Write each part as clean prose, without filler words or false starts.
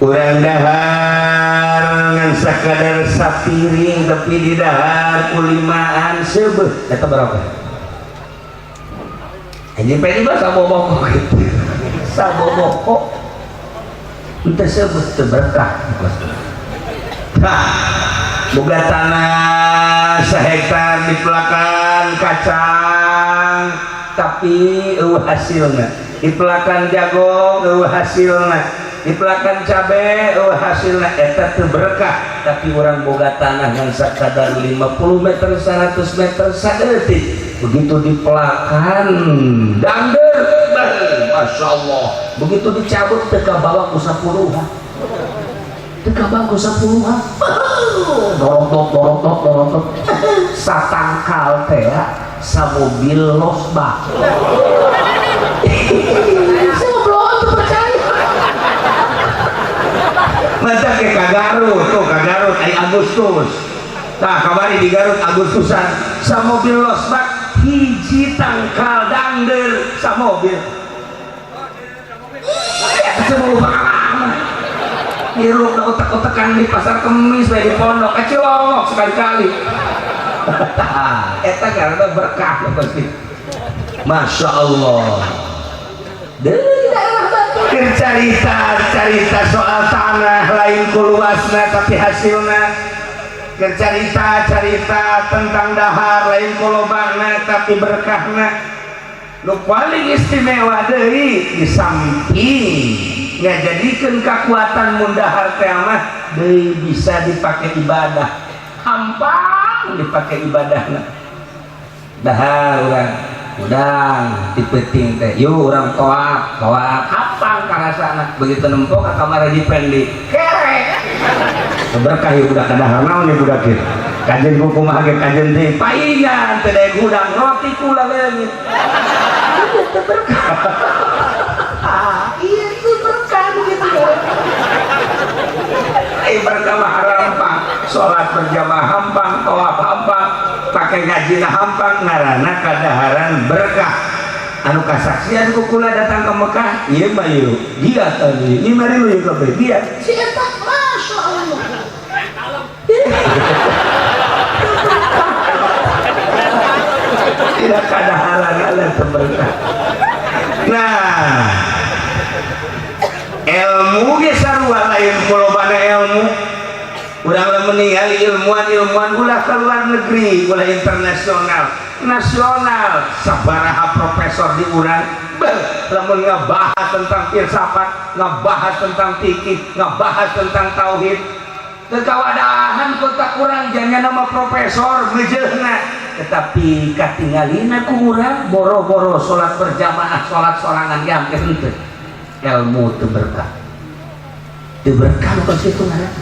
Urang dahar ngan sakadar sapiring, tapi di dahar kulimaan seubeuh, eta berapa? Anjing pedi mah saboboko gitu. Saboboko teu seubeuh, teu berkah. Nah, boga tanah sahektar dipelakan kacang, tapi euweuh hasilna. Dipelakan jagung, euweuh hasilna. Dipelakan cabe, euweuh hasilna, eta teu berkah. Tapi urang boga tanah ngan sakadar 50 meter, 100 meter, saeutik, begitu dipelakan dangder, Masya Allah, begitu dicabut teu kabawa ku 10, teu kabawa ku 10, dorotok dorotok dorotok, satangkal teh samobil losbak. Saya belum tuh percaya. Mantap ke ka Garut tuh, ka Garut ay Agustus. Nah, kamari di Garut Agustusan samobil losbak, hiji tangkal dangder samobil. Semua pengalaman hirup otak-otakan di pasar kemis di pondok kecil sekali-kali eta karena berkah pasti. Masya Allah. Di daerah Batu cerita cerita soal tanah lain ku luasna, tapi hasilna. Cerita cerita tentang dahar lain ku lobana, tapi berkahna. Nu paling istimewa deui, di samping ngajadikeun kekuatan mun dahar teh mah deui bisa dipakai ibadah, hampang dipakai ibadahna. Dahar urang udang di peuting teh, yuk urang toap toap, hampang karasana. Begitu nempo ka kamar Haji Pendi, kere berkah ieu budak. Dahar naon ieu budak ieu? Kajen ku kumaha ge kajen teh paingan teh daek hudang roti kula leungit. Ieu teh berkah, ieu teh berkah gitu. Eh, berkah mah hampang, salat berjamaah hampang, tawaf hampang, pakai ngaji hampang, ngaranna kadaharan berkah. Anu kasaksian ku kula datang ke Mekah ieu mah, ieu dia tadi ini mari lu kabeh dia si eta, Masya Allah. Tidak kadaharan ala berkah. Nah, ilmu ge sarua, lain ku lobana ilmu. Urang lamun ningali ilmuwan-ilmuwan, ulah ke luar negeri, ulah internasional, nasional, sabaraha profesor di urang. Beuh, lamun ngebahas tentang filsafat, ngebahas tentang fikih, ngebahas tentang tauhid, kekawadahan kota kurang jangan nama profesor ngejehna, tetapi katingalina ku urang boro-boro salat berjamaah, salat sorangan ge hampir henteu. Ilmu teu berkah, teu berkah nu kitu ngaran.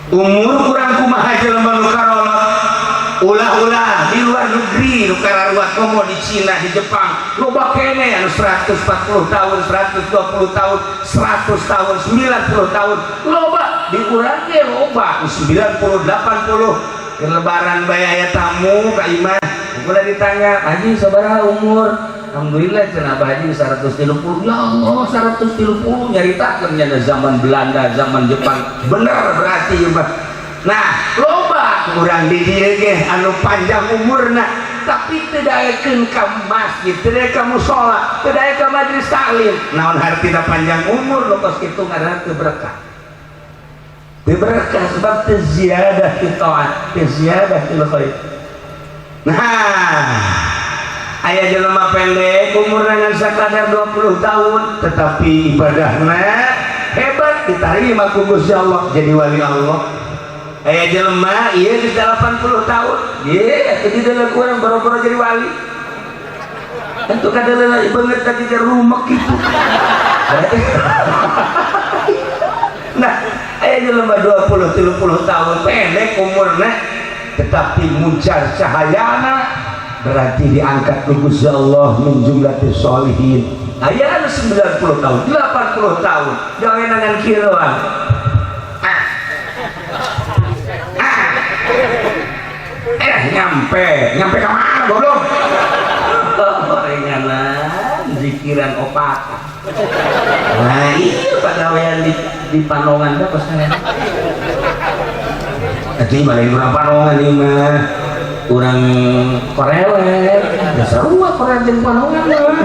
Umur kurang kumaha jelema nu karolot, ulah-ulah di luar negeri nu kararuat, komo di Cina, di Jepang, loba kene anu 140 tahun, 120 tahun, 100 tahun, 90 tahun, loba. Di urang ge loba 90, 80. Ke lebaran bae aya tamu ka imah, udah ditanya, "Haji, sabaraha umur?" "Alhamdulillah," cenah, "Abah Haji 130." Ya Allah, 130, nyaritakeun nya zaman Belanda, zaman Jepang, bener berarti ieu mah. Nah, loba urang di dieu ge anu panjang umurna, tapi teu daekeun ka masjid, teu daek ka musala, teu daek ka majelis taklim. Naon hartina panjang umur lo kos kitu? Ngaranna teu berkah, teu berkah, sebab teu ziyadah fi taat, teu ziyadah fil khair. Nah, aya jelema pendek umurna ngan sakadar 20 tahun, tetapi ibadahna hebat, diterima ku Gusti Allah, jadi wali Allah. Aya jelema ieu geus 80 tahun, ye atuh di dalam kurang boro-boro jadi wali, tentu kadaleula beungeut tadi di rumah gitu. Nah, aya jelema 20 30 tahun, pendek umurna, tetapi muncar cahayana, berarti diangkat ku Gusti Allah min jumlatis sholihin. Aya anu 90 tahun, 80 tahun, jangan ngan kiloan, ah. Ah. Eh, nyampe nyampe ke mana, goblok? Gorenganan zikiran opat. Nah, iya, pagawean. Di Panongan teh pas kalian. Atuh mah lain urang Panongan ieu mah. Urang Korelet. Da sarua Korelet jeung Panongan mah.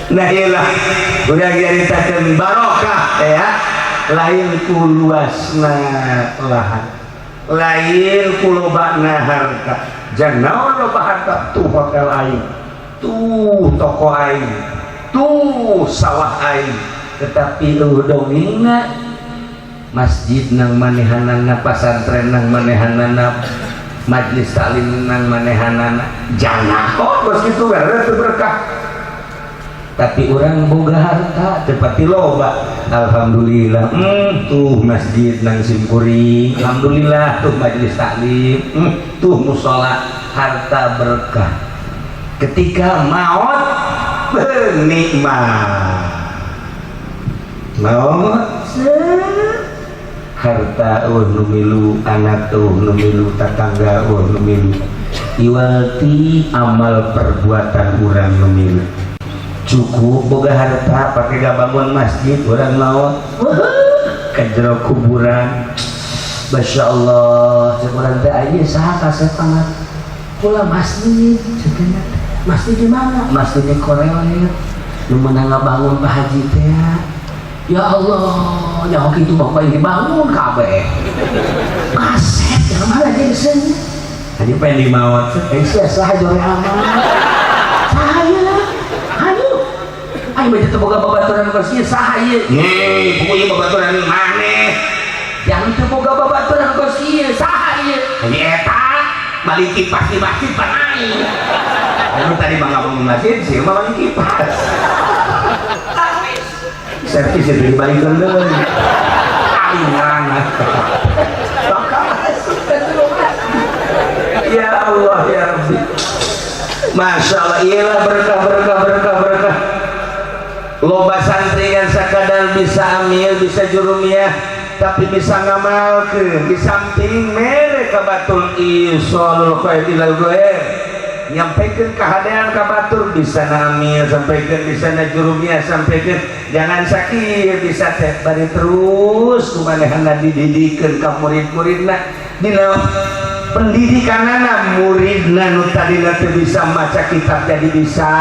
Nah iyalah, udah nyaritakeun barokah ya. Lain ku luasna lahan, lain ku lobana harta. Jangan naon loba harta, tuh hotel aing, tuh toko aing, tuh sawah aing, tetapi eueuh dongengna masjid nang manehanana, pasantren nang manehanana, majlis taklim nang manehanana. Jangan kok bos kitu karena teu berkah. Tapi orang boga harta tepati loba, alhamdulillah, tuh masjid nang simkuring, alhamdulillah tuh majelis taklim, tuh musola, harta berkah. Ketika maut bernikmat maut, harta nu milu, anak nu milu, tetangga nu milu, iwalti amal perbuatan urang nu milu. Cukup boga harta pakai gak bangun masjid, orang mau ke jero kuburan, Masya Allah, cek urang teh aja saha kasep amat kula masjid, cek masjid di mana? Masjid di Korelet nu meunang ngabangun Pak Haji teh. Ya Allah, nyaho kitu bapak ini bangun kabeh kasep yang mana jadi seni Haji pengen dimaot eh sia saha jore amat saha. Ayo baca teu boga babaturan kos ieu saha ieu? Hei, pokoknya babaturan maneh. Yang teu boga babaturan kos ieu saha ieu? Ini eta balik kipas di masjid pan aing. Anu tadi mah ngabangun masjid sih mah balik kipas. Servis itu dibalikeun deui. Aing ngaranna. Bakal asup ka jero masjid. Ya Allah ya Rabbi. Masya Allah, iyalah berkah berkah berkah berkah. Loba santri kan sakadar bisa amil, bisa jurumiyah, tapi bisa ngamalkeun. Di samping mere ka batur isolul khair ilal ghair, nyampaikan kehadean ka batur, bisa amil sampaikan, bisa na jurumiyah sampaikan, jangan sakit bisa teh bari terus kumanehna dididikeun ka murid-muridna dina pendidikanana. Muridna nu tadina teu bisa maca kitab jadi bisa,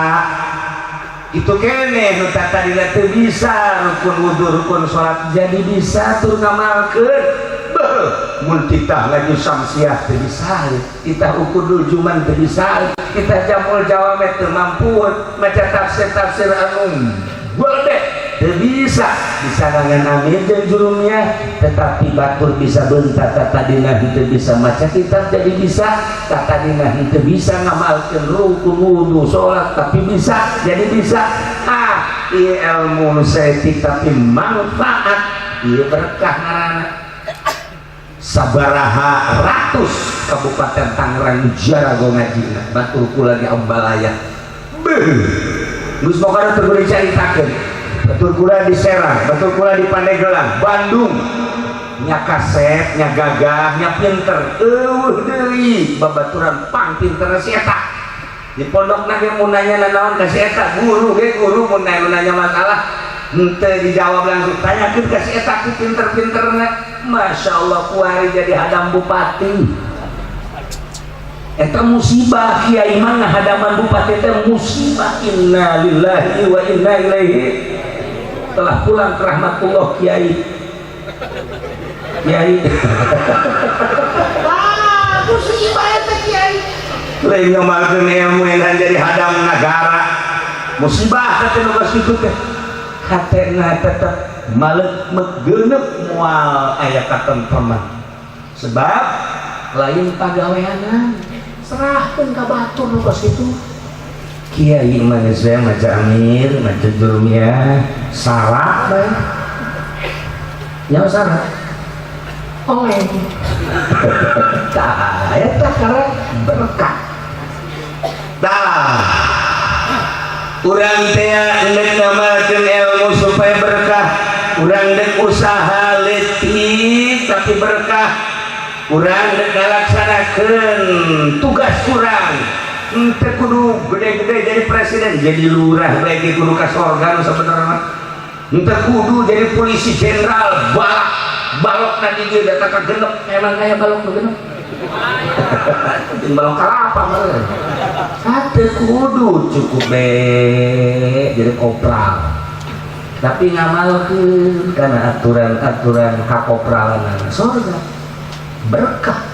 itu kene nu tadina teu bisa rukun wudu, rukun salat jadi bisa, tur ngamalkeun. Beuh, mun titah lagi syamsiah teu bisa, titah ukudul juman teu bisa, titah jamul jawame teu mampu, maca tafsir-tafsir anu gede teu bisa, bisa ngangan amir jeung jurumnya, tetapi batur bisa bentar. Tadina henteu bisa maca kitab jadi bisa, tadina henteu bisa ngamalkeun rukun wudu salat tapi bisa jadi bisa. Ah, ieu ilmu nu saeutik tapi manfaat, ieu berkah ngaranna. Sabaraha ratus Kabupaten Tangerang jarago ngajina batur kula di Ambalaya. Beuh, geus pokona teu kudu dicaritakeun. Batur kula di Serang, batur kula di Pandeglang, Bandung, nya kasep, nya gagah, nya pinter, eueuh deui babaturan pang pinter si eta. Di pondok ge mun nanya nanaon ka si eta, guru ge guru mun nanya masalah henteu dijawab langsung, tanyakeun ka si eta ku pinter-pinterna. Masya Allah, kuari jadi hadam bupati. Eta musibah, kiai mah ngahadaman bupati teh musibah. Inna lillahi wa inna ilaihi, telah pulang ke rahmatullah kiai kiai. Ah, musibah eta kiai lain ngamalkeun ilmu yang jadi hadam negara, musibah teh nu geus kitu teh. Hatena tetep malek megeuneup, moal aya katentreman sebab lain pagaweanan, serahkeun ka batur nu kos kitu. Kiai mah geus we maca amir, maca jurumiyah, salat bae nyawa salat oleh. Tah, eta karena berkah. Tah, urang teh endek ngamalkeun ilmu supaya berkah, urang dek usaha leutik tapi berkah, urang dek ngalaksanakeun tugas urang henteu kudu gede-gede jadi presiden, jadi lurah bae ge kudu ka sorga nu sabenerna. Henteu kudu jadi polisi jenderal balak balok na di dieu datang ka genep, emang aya balok nu genep? Jeung balok kalapa meureun. Teu kudu, cukup be jadi kopral. Tapi ngamalkeun kana aturan-aturan kakopralan, surga berkah.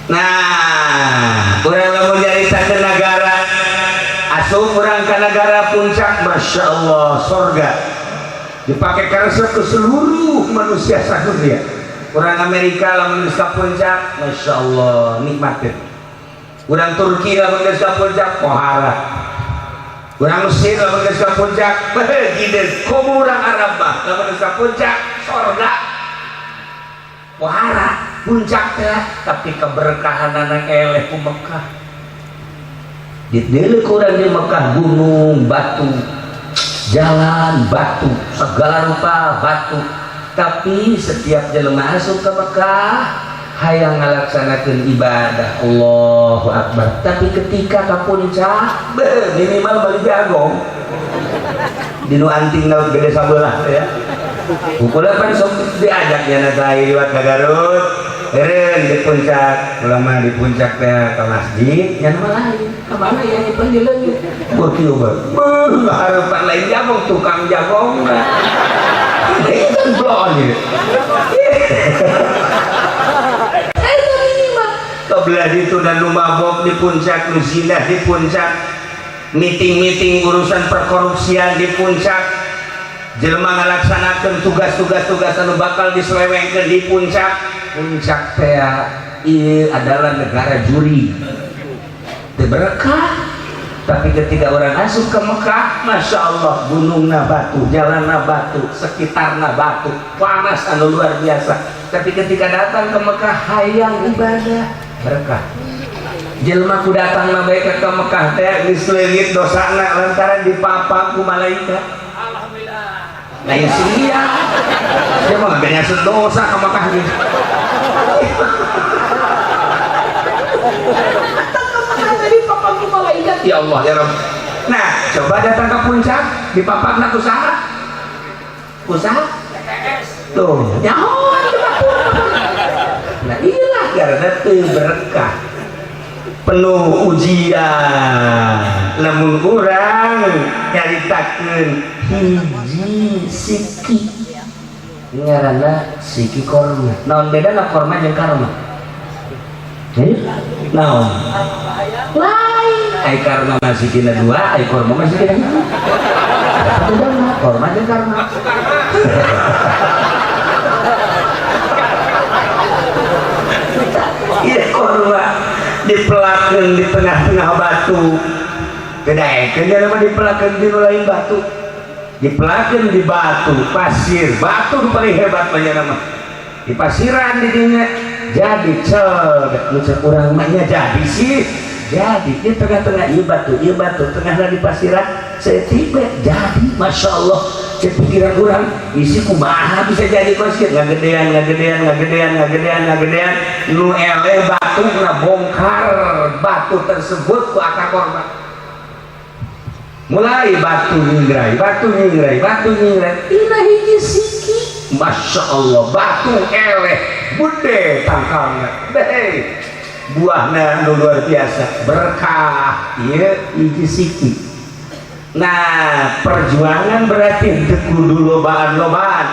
Nah, urang lamun nyaritakeun negara, asup urang ka negara puncak, Masya Allah, surga dipakai karesep ke seluruh manusia sadunia. Orang Amerika lamun geus ka puncak, Masya Allah, nikmatin. Orang Turki lamun geus ka puncak, pohara. Orang Mesir lamun geus ka puncak, beuh gideus. Komo urang Arab mah lamun geus ka puncak, sorga, pohara puncak teh. Tapi keberkahan eleh ku Mekah. Di kurang di Mekah, gunung batu, jalan batu, segala rupa batu. Tapi setiap jelema asup ke Mekah hayang ngalaksanakeun ibadah, Allahu Akbar. Tapi ketika ke puncak, beuh, minimal balik jagong di nu anting gede sabelah ya. Pukul pan sok diajak ya na liwat ka Garut. Eren di puncak, ulama di puncak teh ke masjid, nya nama lain. Ka mana ya nyimpen di leungit. Beuh kieu beuh. Beuh, harapan lain jagong, tukang jagong. Itu kan blon ya. Eta minimal. Kebelah itu dan nu mabok di puncak, nu zina di puncak, meeting-meeting urusan perkorupsian di puncak, jelema ngalaksanakeun tugas-tugas tugas anu bakal diselewengkeun di puncak. Puncak teh ieu adalah negara juri, teu berkah. Tapi ketika orang asup ke Mekah, Masya Allah, gunungna batu, jalanna batu, sekitarna batu, panas anu luar biasa. Tapi ketika datang ke Mekah hayang ibadah, berkah. Jelma ku datang na bae ke Mekah teh geus leungit dosana lantaran dipapa ku malaikat. Alhamdulillah. Lain sia. Dia mah banyak dosa ke Mekah gitu. Datang ke Mekah teh dipapa ku malaikat. Ya Allah ya Rabb. Nah, coba datang ke puncak, dipapakna ku saha? Ku saha? Tuh, nyahoan di batur. Nah, iyalah karena teu berkah. Penuh ujian. Lamun urang nyaritakeun hiji siki, ngaranna siki korma. Naon bedana korma jeung karma? Eh? Naon? Lain. Ai karma masih kina dua, ai korma masih kina hiji. Apa bedana korma jeung karma? Iya, korma dipelakeun di tengah-tengah batu. Kedaekeun dia mah dipelakeun di lain batu. Dipelakeun di batu, pasir, batu nu paling hebat mah nya mah. Di pasiran di dinya jadi cel, nu cek urang mah nya jadi sih. Jadi di tengah-tengah ieu batu, tengahna di pasiran, saeutik we jadi, Masya Allah. Cek pikiran urang, isi kumaha bisa jadi kos kieu, ngagedean, ngagedean, ngagedean, ngagedean, ngagedean, nu eleh batu ngabongkar batu tersebut ku akar korban. Mulai batu nyingrai, batu nyingrai, batu nyingrai, tina hiji siki, Masya Allah, batu eleh, gede tangkalna, deh, buahna nu luar biasa, berkah, ieu hiji siki. Nah, perjuangan berarti teu kudu lobaan-lobaan.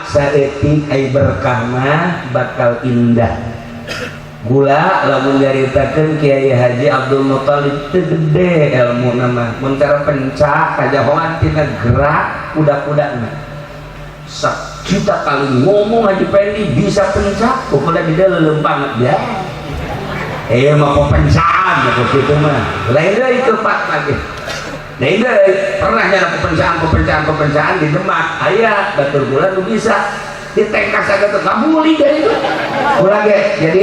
Saeutik ai berkah mah bakal indah. Gula lamun nyaritakeun Kiai Haji Abdul Muthalib teu gede ilmu nama, mun cara pencak kajahoan tina gerak kuda-kudana. Sajuta kali ngomong Haji Pendi bisa pencak, pokoknya dia lelempang ya. Eh mah kok pencaan kok kitu mah. Lain deui kepak lagi. Lain deui pernah nyana pepencaan pepencaan pepencaan di Demak, aya batur gula nu bisa ditengkas agak tuh ngabuli dari itu. Ulah ge jadi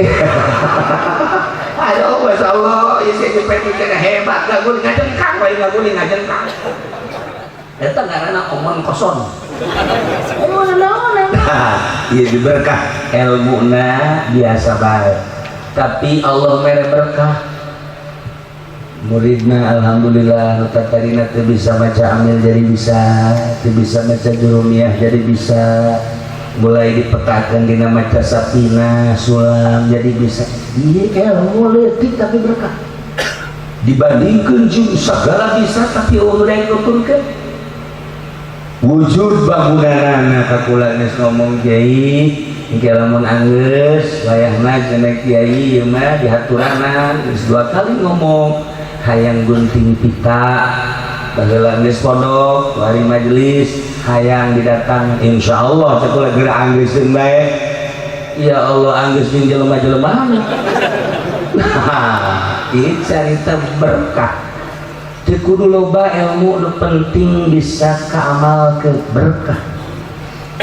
aduh, Masya Allah, isi Haji Pendi kena hebat, ngaguli ngajengkang, lain ngaguli ngajengkang. Eta ngaranna omong kosong. Omong naon emang? Iya, diberkah ilmuna biasa bae. Tapi Allah mere berkah. Muridna alhamdulillah, nu tadina teu bisa maca amil jadi bisa, teu bisa maca jurumiyah jadi bisa, mulai dipetakan dina maca sapina sulam jadi bisa. Iya, ilmu leutik tapi berkah dibandingkan jeung segala bisa tapi euweuh nu nuturkeun wujud bangunanana. Ka kula geus ngomong, "Kiai, engke lamun anggeus wayahna cenah, Kiai, ieu mah dihaturanan." Geus dua kali ngomong hayang gunting pita. Baheula geus pondok hari majelis hayang didatang, insyaallah cek kula geura anggeuskeun bae. Ya Allah, anggeus jeung jelema-jelema. Nah, ieu carita berkah. Teu kudu loba ilmu, nu penting bisa kaamalkeun, berkah.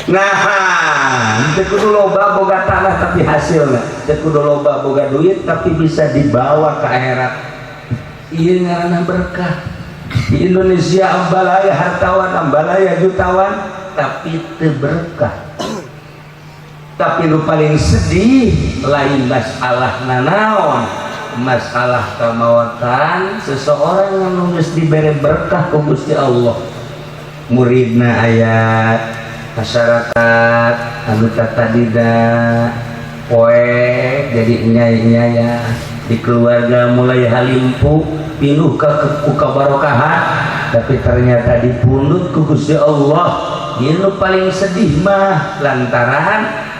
Nah, teu kudu loba boga tanah tapi hasilna, teu kudu loba boga duit tapi bisa dibawa ke akhirat. Ieu ngaranna berkah. Di Indonesia ambalaya hartawan, ambalaya jutawan, tapi teu berkah. Tapi nu paling sedih lain masalah nanaon, masalah kamawatan seseorang yang geus dibere berkah ku Gusti Allah, muridna aya, masyarakat anu tadina poek jadi nyai-nyaya, di keluarga mulai halimpu pinuh ka ku kabarokahan, tapi ternyata dipundut ku Gusti Allah. Ieu nu paling sedih mah lantaran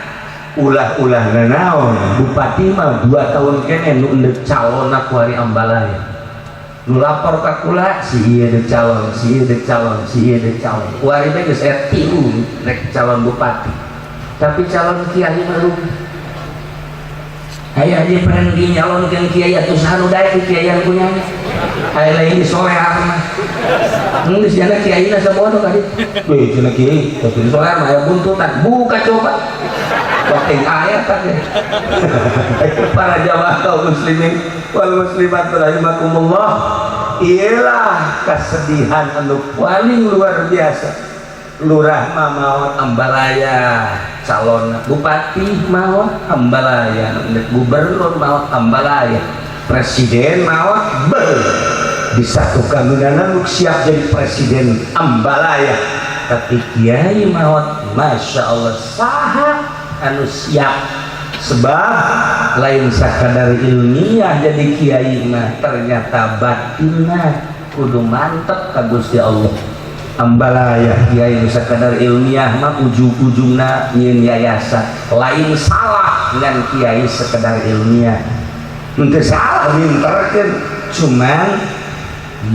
ulah-ulah nanaon, bupati mah 2 tahun kene nu endek calon ku hari ambalaya. Nu lapor ka kula, si ieu dek calon, si ieu dek calon, si ieu dek calon. Kuari teh geus aya tilu rek calon bupati, tapi calon kiai mah rugi. Aya aja pengen nyalonkeun kiai atuh, saha nu daek kiai punya? Aya lain di solear mah geus jana kiai na sabodo ka ditu. Weh, cenah kiai, tapi di solear mah aya buntutan. Buka coba. Bating ayat tadi. Para jamaah kaum muslimin wal muslimat rahimakumullah. Iyalah kesedihan anu paling luar biasa. Lurah mah maot ambalaya calon, bupati maot ambalaya, gubernur maot ambalaya, presiden maot be disatukan nu siap jadi presiden ambalaya, tapi kiai maot, masya Allah, saha anu siap? Sebab lain sakadar ilmiah jadi kiai mah, ternyata batinna kudu mantep ka Gusti Allah. Ambalaya kiai nu sakadar ilmiah mah ujung-ujungna nyieun yayasan. Lain salah dengan kiai sekedar ilmiah, henteu salah minterkeun, cuman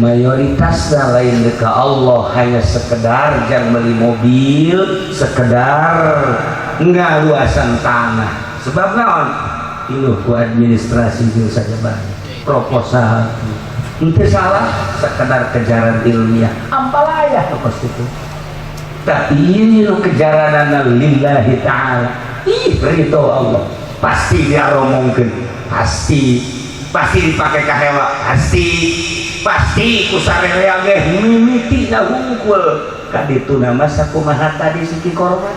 mayoritasnya lain ke Allah, hanya sekedar jang beli mobil, sekedar ngaluasan tanah. Sebab naon? Pinuh ku administrasi jeung saja proposal. Itu salah sekedar kejaran ilmiah ambalaya pasti itu, tapi ini nu kejaran lillahi ta'ala, ih, ridho Allah pasti dia romongkeun, pasti pasti dipakai kahewa, pasti pasti ku sarerea ge mimiti na hungkul. Ka ditu nama sakumaha tadi siki korban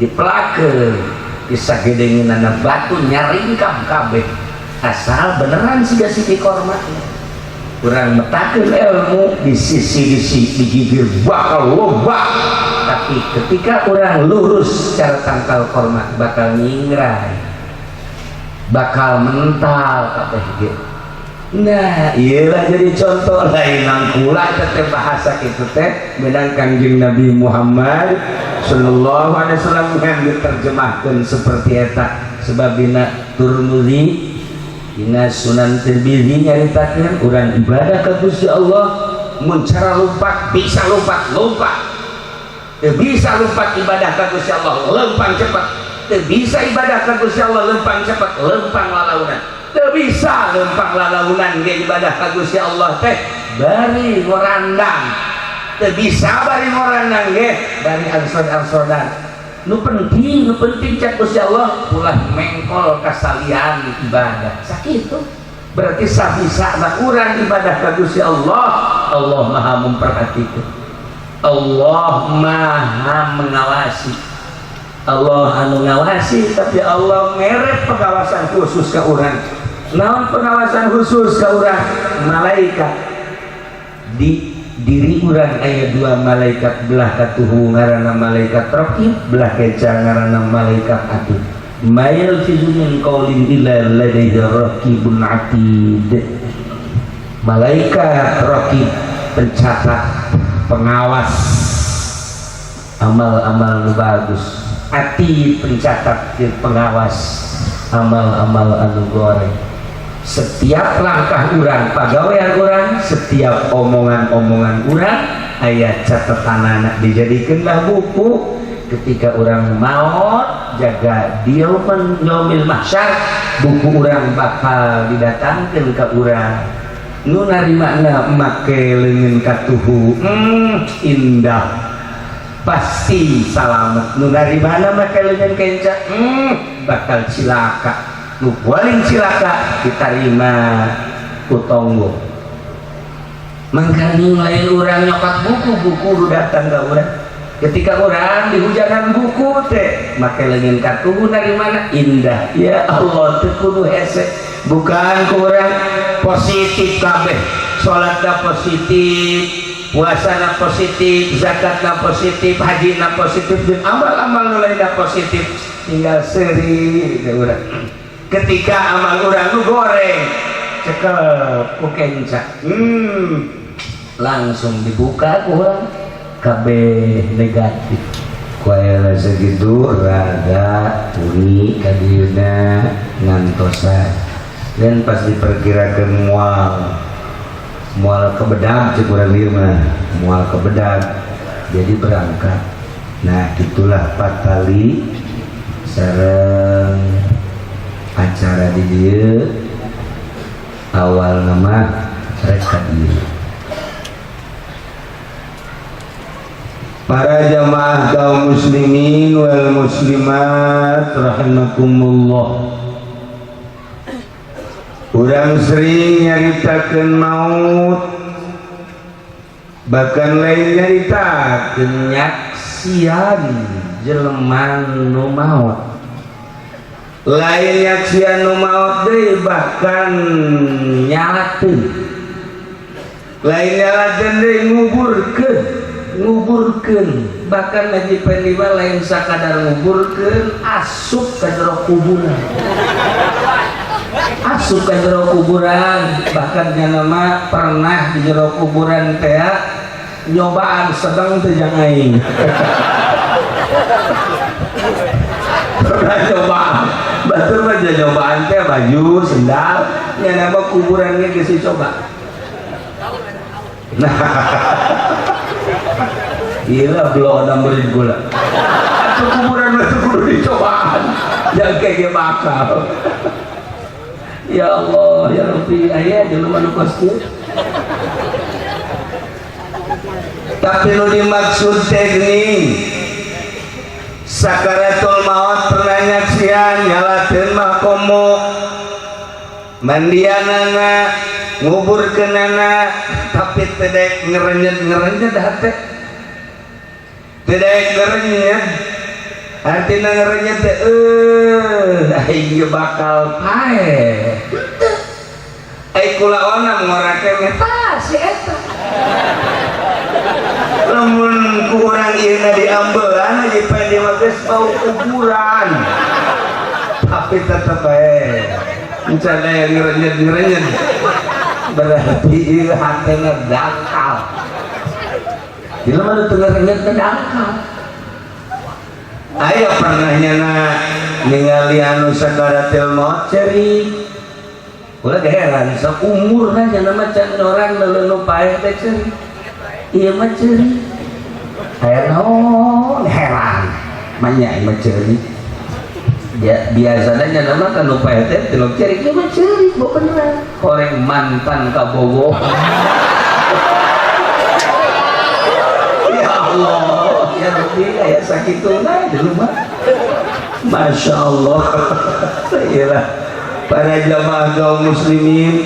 dipelakeun disagedengeunana batu nyaringkam kabeh, asal beneran siga siki korma. Kurang metakeun ilmu di sisi di sisi digigir bakal loba, tapi ketika orang lurus secara tangkal korma bakal nyingrai, bakal mental kabeh ge. Nah, iyalah jadi contoh lain nang kula teh bahasa kitu teh menang Kangjeng Nabi Muhammad sallallahu alaihi wasallam yang diterjemahkan seperti eta. Sebab dina Turmuzi, dina Sunan Tirmizi nyaritakeun urang ibadah ka Gusti Allah mun cara lompat bisa lompat lompat, teu bisa lompat ibadah ka Gusti Allah lempang cepat, teu bisa ibadah ka Gusti Allah lempang cepat, lempang lalaunan. Teu bisa lempang lalaunan ge ibadah ka Gusti Allah teh bari ngorandang, teu bisa bari ngorandang ge bari arsod-arsodan. Nu penting, nu penting cek Gusti Allah ulah mengkol kasalian ibadah. Sakitu berarti sabisa urang ibadah ka Gusti Allah. Allah maha memperhatikan, Allah maha mengawasi, Allah anu ngawasi, tapi Allah mere pengawasan khusus ke urang. Naon pengawasan khusus ka urang? Malaikat di diri urang aya dua malaikat, belah katuhu ngaranna malaikat raqib, belah kenca ngaranna malaikat atid. Ma yalfizu min qaulin illa ladaihi raqibun atid. Malaikat raqib pencatat, pengawas amal-amal nu bagus, atid pencatat, pengawas amal-amal anu goreng. Setiap langkah urang, pagawean urang, setiap omongan-omongan urang aya catatanana, dijadikanlah buku. Ketika urang maut, jaga di yaumil mahsyar, buku urang bakal didatangkan ke urang. Nu narimana make leungeun katuhu, indah, pasti salamet. Nu narimana make leungeun kenca, bakal cilaka. Nu paling cilaka diterima ku tonggo. Mangkaning lain urang nyokot buku, buku nu datang ke urang. Ketika urang dihujanan buku teh make leungeun katuhu, dari mana indah. Ya Allah, teu kudu hese. Bukan ku urang positif kabeh, salatna positif, puasana positif, zakatna positif, hajina positif, dan amal-amal nu lainna positif, tinggal seuri teh urang. Ketika amal urang nu goreng cekel ku kenca, langsung dibuka ku urang, kabeh negatif. Ku aya segitu raga uni kadieuna ngantosan dan pas diperkirakan mual mual ke bedag, cek urang dieu mah mual ke bedag, jadi berangkat. Nah, itulah patali sareng acara di dieu. Awal nama rek ka dieu. Para jamaah kaum muslimin wal muslimat rahimakumullah, urang sering nyaritakeun maut, bahkan lain nyaritakeun, nyaksian jelema nu maut. Lain nyaksian nu maut deui, bahkan nyalakeun, lain nyalakeun deui, nguburkeun. Nguburkeun, bahkan Haji Pendi mah lain sakadar nguburkeun, asup ka jero kuburan, asup ka jero kuburan. Bahkan nyana mah pernah di jero kuburan teh nyobaan sedang teh jang aing. Pernah cobaan batur mah, nyobaan teh baju sendal, nyana mah kuburan ge geus dicoba. Nah, gila belum ada murid gula. Atau kuburan itu kudu dicobaan. Jangan kayak bakal. Ya Allah, ya Rabbi, aya di luar nu kos kieu. Tapi nu dimaksud teh geuning sakaratul maut pernah nyaksian, nyalakeun mah komo, mandianana, nguburkeunana, tapi teu daek ngerenyet-ngerenyet hate, teu daek ngerenyet. Artina ngerenyet teh aing ge bakal paeh. Ai kulaona ngorake tah si eta, lamun ku urang ieu diambelan aja Pendi mah geus bau kuburan, tapi tetep bae encan aya ngerenyet-ngerenyet, berarti ieu hatena dangkal. Jelema nu teu ngerenyet teh dangkal. Aya pernah nyana ningali anu sakaratil maut cerik. Ulah heran, saumurna nyana mah can orang leuleun paeh teh cerik, ieu mah cerik. Aya naon, heran manya mah cerik ya. Biasanya nyana mah kan nu paeh teh tilok cerik, ieu mah cerik. Bo beneran horeng mantan kabogoh. Ya Allah, ya Rabbi, aya sakituna di rumah. Masya Allah. Iyalah, para jamaah kaum muslimin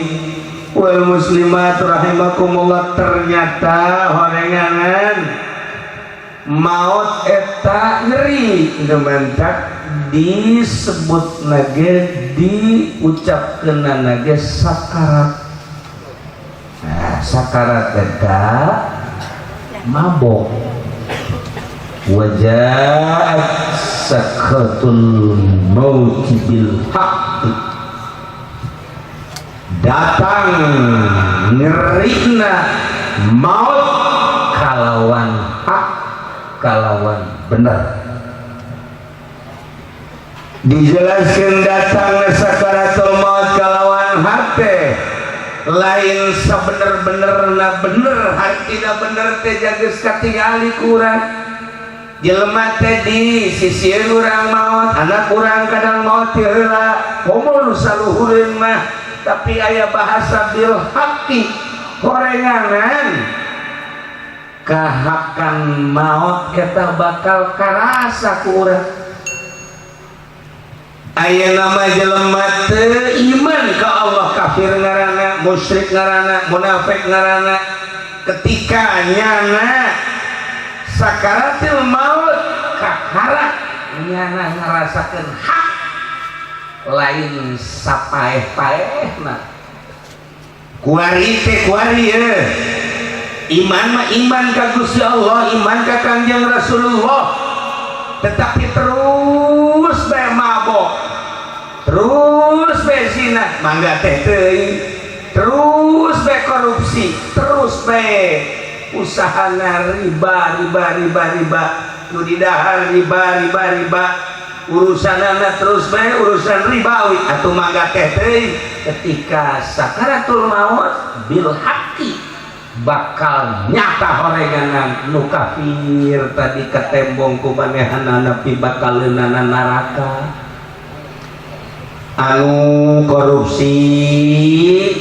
wal muslimat rahimakumullah, ternyata horenganan Maut eta nyeri, nu disebut nage, diucapkeun nage sakarat. Nah, sakarat eta mabok. Wajaat sakratul maut bil haqq, datang nyerina maut kalawan hak, kalawan bener. Dijelaskan datang sakaratul maut kalawan hak teh lain sebener-bener bener, hartina bener teh geus katingali kurang jelema teh di sisi urang maut, anak urang kadang maut ti heula, komo nu saluhureun mah. Tapi aya bahasa bil haqqi, horenganan kahakan maut eta bakal karasa ku urang. Aya nama jelema teu iman ka Allah, kafir ngaranna, musyrik ngaranna, munafik ngaranna. Ketika nyana sakaratil maut kakarak nyana ngarasakeun hak, lain sapaeh-paehna. Kuari teh kuari ye iman mah iman ka Gusti Allah, iman ka Kangjeng Rasulullah, tetapi terus bae mabok, terus bae zina, mangga teh teuing, terus bae korupsi, terus bae usahana riba, riba, riba, riba, nu didahar riba, riba, riba, urusanana terus bae urusan ribawi atau mangga teh teuing. Ketika sakaratul maut bil haqqi bakal nyata horenganan. Nu kafir tadi katembong ku manehanana bakal leunana neraka, anu korupsi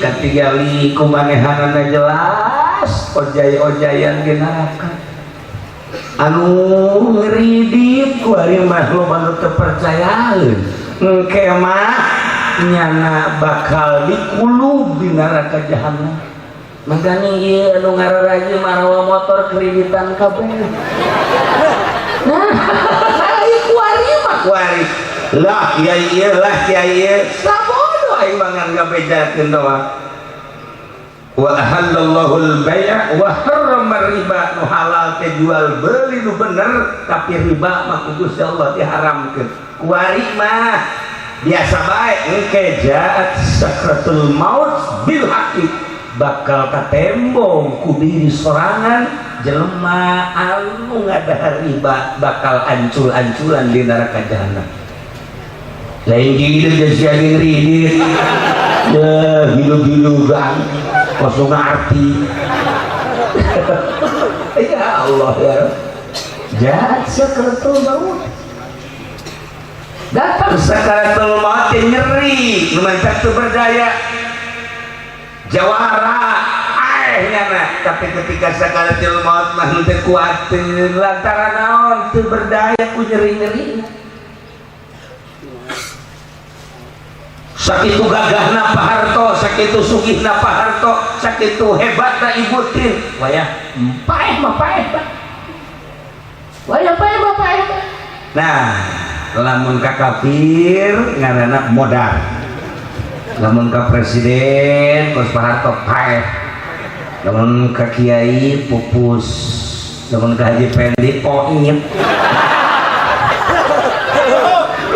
katingali ku manehanana jelas ojay-ojayan di neraka, anu ngeridit ku ari mah loba nu teu percayaeun, engke mah nyana bakal dikulub di neraka jahanam. Makanya ieu anu ngararaji marawa motor kreditan kabeh. Nah, ieu kuari mah kuari. Lah kiai ieu, lah kiai ieu, sabodo aing mah ngan ngabejakeun doang. Wa ahallallahu al-bai'a wa harrama riba. Nu halal teh jual beli nu bener, tapi riba mah ku Gusti Allah diharamkeun. Kuari mah biasa bae, engke jaat sakratul maut bil haqqi bakal katembong ku diri sorangan. Jelema anu ngadahar riba bakal ancul-anculan di neraka jahanam. Lain gitu sia ridit ya, hidup-hidupan kosong arti. Ya Allah ya Jaat sakratul maut, datang sakaratul maut nyeri, nu mantak teu berdaya, jawara aeh nyana. Tapi ketika sakaratul maut mah henteu kuateun, lantaran naon? Teu berdaya ku nyeri-nyeri. Sakitu gagahna Pak Harto, sakitu sugihna Pak Harto, sakitu hebatna Ibu Tin, wayah paeh mah paeh mah, wayah paeh mah paeh mah. Nah, lamun ka kafir ngaranna modal, lamun ka presiden kos Pak Harto paeh, lamun ka kiai pupus, lamun ka Haji Pendi poit,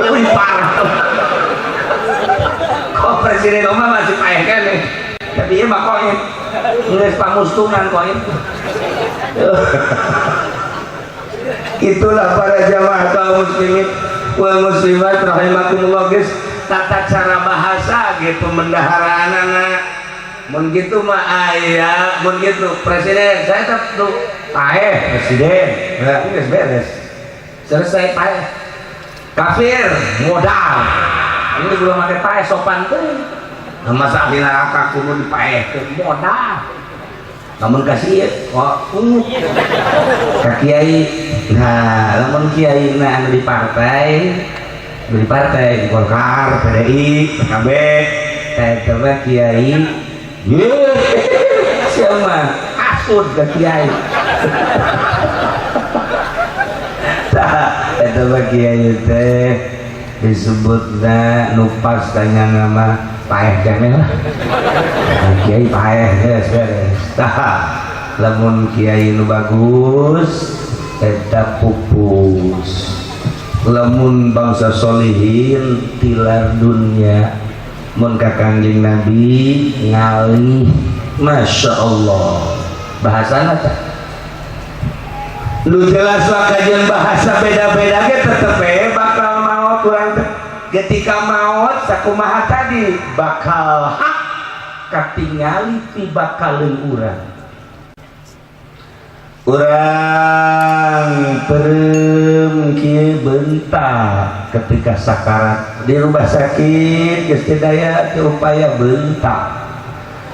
lebih parah. Kok presiden Obama masih paeh kan nih, tapi ieu mah koin geus pamustungan koin. Itulah para jamaah kaum muslimin wal muslimat rahimakumullah, guys, tata cara bahasa gitu mendaharaan anak. Mun gitu mah aya, mun gitu presiden saya tetap tuh paeh presiden. Nah, geus beres, selesai paeh. Kafir modal, ini belum pakai paeh sopan tuh. Nah, masa ahli neraka kudu dipaehkeun, modal. Namun kasih kok ka kiai. Nah, lamun kiai na anu di partai, di partai di Golkar, PDI, PKB, teh mah kiai ye siapa hasud ke kiai. Eta mah kiai teh disebutna nu pas tanya nama paeh keneh lah. Kiai paeh geus beres. Tah, lamun kiai nu bagus eta pupus. Lamun bangsa solihin tilar dunia, mun ka Kangjeng Nabi ngalih. Masya Allah, bahasana teh lu jelas lah, kajian bahasa beda-beda ge tetep bakal maot urang teh. Ketika maot sakumaha tadi bakal hak katingali ti bakaleun urang. Urang peureum kieu bentak ketika sakarat di rumah sakit, geus teu daya teu upaya, bentak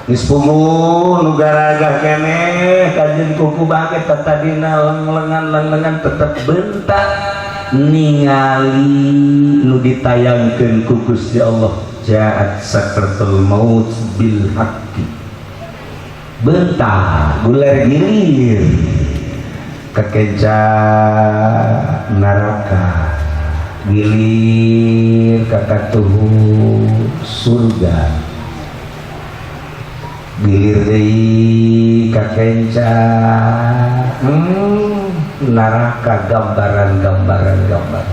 geus puguh nu garagah keneh kajeun kuku bangke tadina lenglengan lenglengan tetep bentak ningali nu ditayangkeun ku Gusti Allah, jaat sakratul maut bil haqqi. Bentak gular gilir kekenca neraka, gilir kakatuhu surga, gilir deui kakenca neraka, gambaran-gambaran gambar,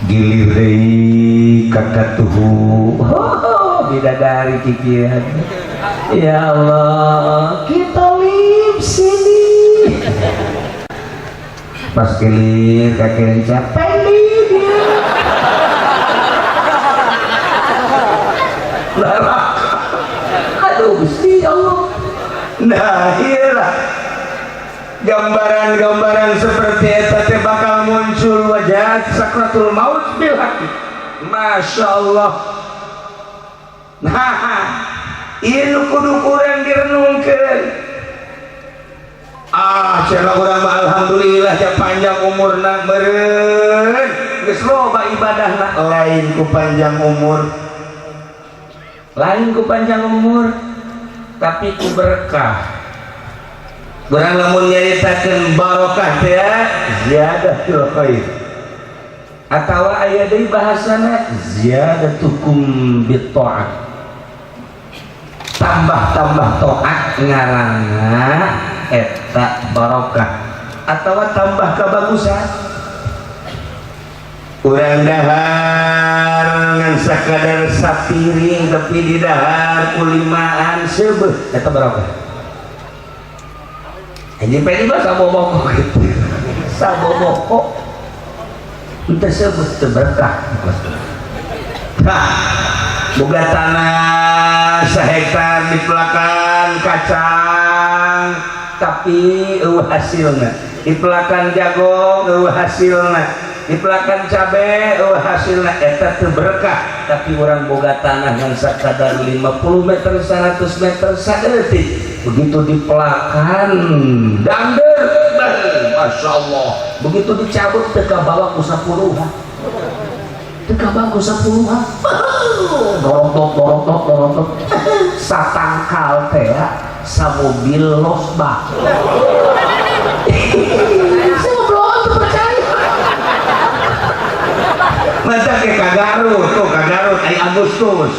gilir deui kakatuhu bidadari kikian. Ya Allah, kita lip sini pas gilir kakenca pendi neraka. Aduh Gusti Allah. Nah, iyalah gambaran-gambaran seperti eta teh bakal muncul, wajah sakratul maut bil haqqi. Masya Allah. Nah, ieu kudu kurang direnungkeun. Ah, cenah urang mah alhamdulillah ya panjang umurna, meureun geus loba ibadahna. Lain ku panjang umur, lain ku panjang umur, tapi ku berkah. Urang lamun nyaritakeun barokah teh ziyadatul khair, atawa aya deui bahasana ziyadatukum bitaat, tambah-tambah taat ngaranna eta barokah atawa tambah kebagusan. Urang dahar ngan sakadar sapiring tapi di dahar kulimaan seubeuh, eta barokah. Anjing pedi mah saboboko gitu, saboboko teu seubeuh, teu berkah. Nah, boga tanah sahektar dipelakan kacang tapi eueuh hasilna, dipelakan jagung eueuh hasilna, dipelakan cabe eueuh hasilna, eta teu berkah. Tapi urang boga tanah ngan sakadar 50 meter, 100 meter saeutik, begitu dipelakan dangder, Masya Allah, begitu dicabut teu kabawa ku 10, teu kabawa ku 10, dorotok dorotok dorotok satangkal teh samobil losbak. Saya belum percaya. Mantap ke ka Garut tuh, ka Garut ay Agustus.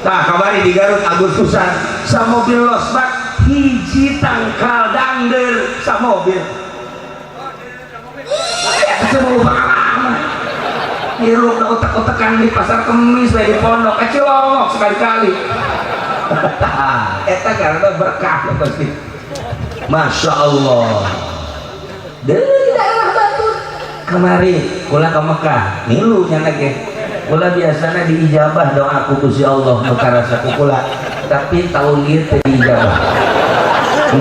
Nah, kamari di Garut Agustusan samobil losbak hiji tangkal dangder samobil. Semua pengalaman hirup otak-otakan di pasar kemis di pondok kecil sekali-kali eta karena berkah pasti. Masya Allah. Dari daerah Batur kemari kula ke Mekah milu nyana ge kula biasanya diijabah doa ku Gusti Allah nu karasa ku kula, tapi tahun ieu teu diijabah,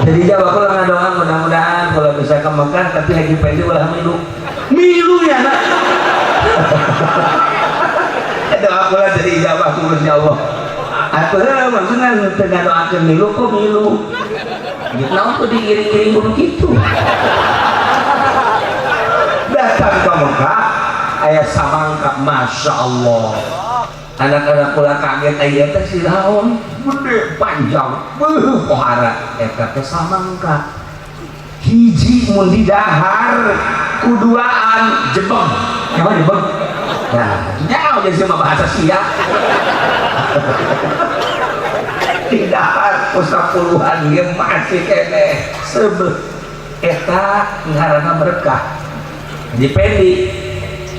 teu diijabah. Kula ngadoa mudah-mudahan kula bisa ke Mekah, tapi lagi pede ulah milu milu ya nak doa kula teu diijabah ku Gusti Allah. Atuh maksudnya teu ngadoakeun milu kok milu gitu, naon tuh diiring-iring kudu kitu. Datang ke Mekah aya samangka, Masya Allah, anak-anak kula kaget, aya teh si naon gede panjang, beuh pohara. Eta teh samangka hiji mun didahar. Kuduaan jebeng. Nyawa jebeng. Nah, nyawa jadi sama bahasa sia. Tidak, puluhan ge masih keneh sebeh. Eta ngaranna berkah. Dipendi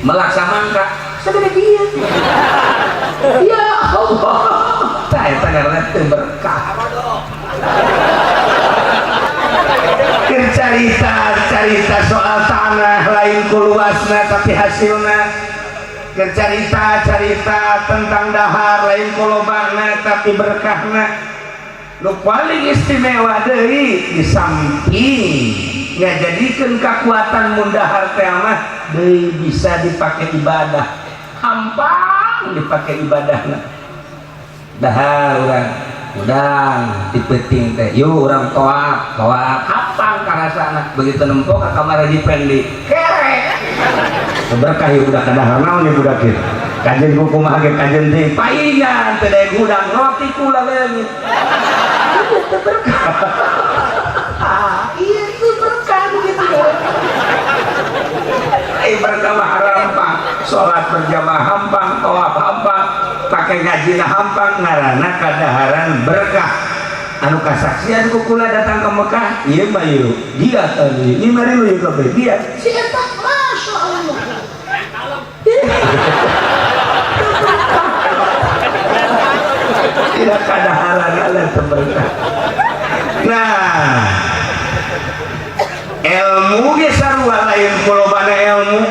melak samangka segede kieu. Ya Allah. Tah eta ngaranna teu berkah. Keur carita soal tanah lain ku luasna tapi hasilna. Keur carita tentang dahar lain ku lobana tapi berkahna. Nu paling istimewa deui di samping ngajadikeun kakuatan mun dahar teh mah deui bisa dipake ibadah. Hampang dipake ibadahna. Dahar urang udang di peuting teh yuk urang toak toak hampang karasana begitu nempo ka kamar Haji Pendi kere berkah ieu budak kadahar naon ieu budak ieu kajen ku kumaha ge kajen teh paingan teh daek hudang roti kula leungit ieu teh berkah ieu teh berkah gitu. Berkah mah hampang salat berjamaah hampang tawaf hampang pakai ngajina hampang ngaranna kadaharan berkah. Anu kasaksian ku kula datang ke Mekah ieu mah ieu dia tadi ini mari lu ieu kabeh dia Si eta Masya Allah. Tidak kadaharan ala teu berkah. Nah, ilmu ge sarua lain kulobana ilmu.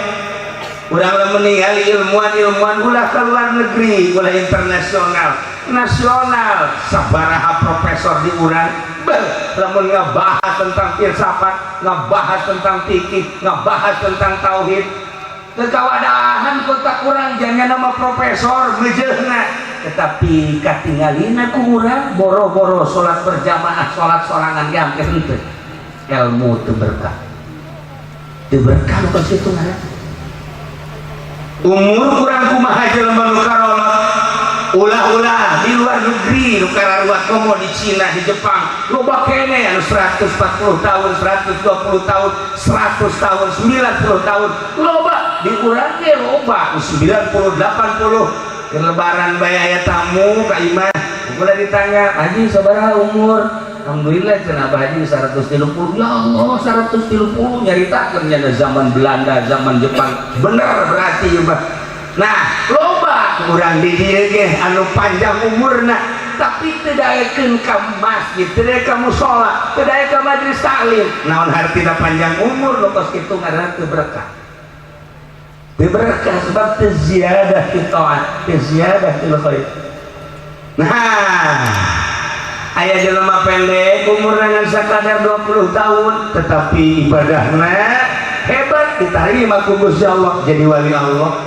Urang lamun ningali ilmuwan-ilmuwan ulah ke luar negeri, ulah internasional, nasional, sabaraha profesor di urang beuh lamun ngebahas tentang filsafat, ngebahas tentang fikih, ngebahas tentang tauhid, teu kawadahan kota urang jangan nama profesor meujeuhna, tetapi katingalina ku urang boro-boro salat berjamaah, salat sorangan ge hampir henteu. Ilmu teu berkah. Teu berkah nu kitu ngaranna. Umur kurang kumaha jelema nu karolot ulah-ulah di luar negeri nu kararuat komo di Cina di Jepang loba kene anu 140 tahun 120 tahun 100 tahun 90 tahun loba di urang ge loba 90 80 keur lebaran bae aya tamu ka imah ulah ditanya haji sabaraha umur. Alhamdulillah cenah Abah Haji 130. Ya Allah 130 nyaritakeun nya zaman Belanda zaman Jepang bener berarti ieu mah. Nah loba urang di dieu ge anu panjang umurna tapi teu daekeun ka masjid teu daek ka musala teu daek ka majelis taklim. Naon hartina panjang umur nu kos kitu ngaranna teu berkah. Teu berkah sebab teu ziyadah fi taat teu ziyadah fil khair. Nah aya jelema pendek umurna ngan sakadar 20 tahun tetapi ibadahna hebat diterima ku Gusti Allah jadi wali Allah.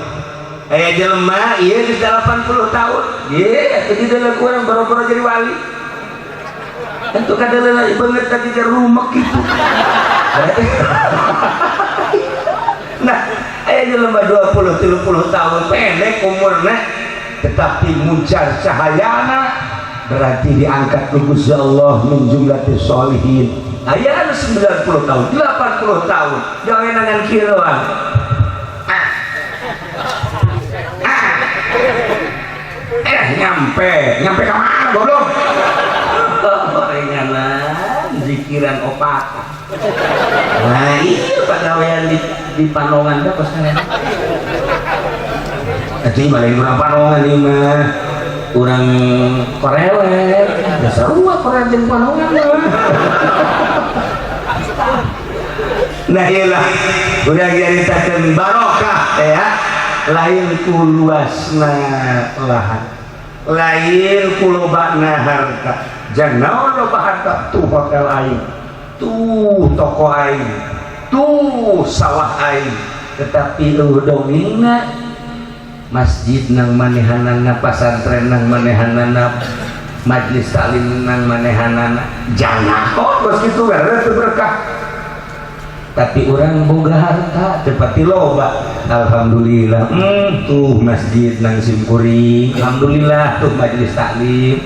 Aya jelema ieu geus 80 tahun ye atuh di dalam kurang boro-boro jadi wali tentu kadaleula beungeut tadi ke rumek kitu. Nah aya jelema 20 30 tahun pendek umurna tetapi muncar cahayana berarti diangkat ku Gusti Allah min jumlatis sholihin. Aya anu 90 tahun 80 tahun jangan ngan kieu doang. Nyampe ka mana goblok? Orenganan zikiran opat. Nah iya pagawean di Panongan teh kos kalian. Atuh mah lain urang Panongan ieu mah. Urang Korelet, da sarua Korelet jeung Panongan mah. Nah iyalah udah nyaritakeun barokah ya, lain ku luasna lahan, lain ku lobana harta. Jangan naon loba harta tuh hotel aing, tuh toko aing, tuh sawah aing, tetapi eueuh dongengna masjid nang manehanana, pasantren nang manehanana, majlis taklim nang manehanana, jangan kok bos kitu karena teu berkah. Tapi orang boga harta tepati loba, alhamdulillah tuh masjid nang simkuring, alhamdulillah tuh majelis taklim,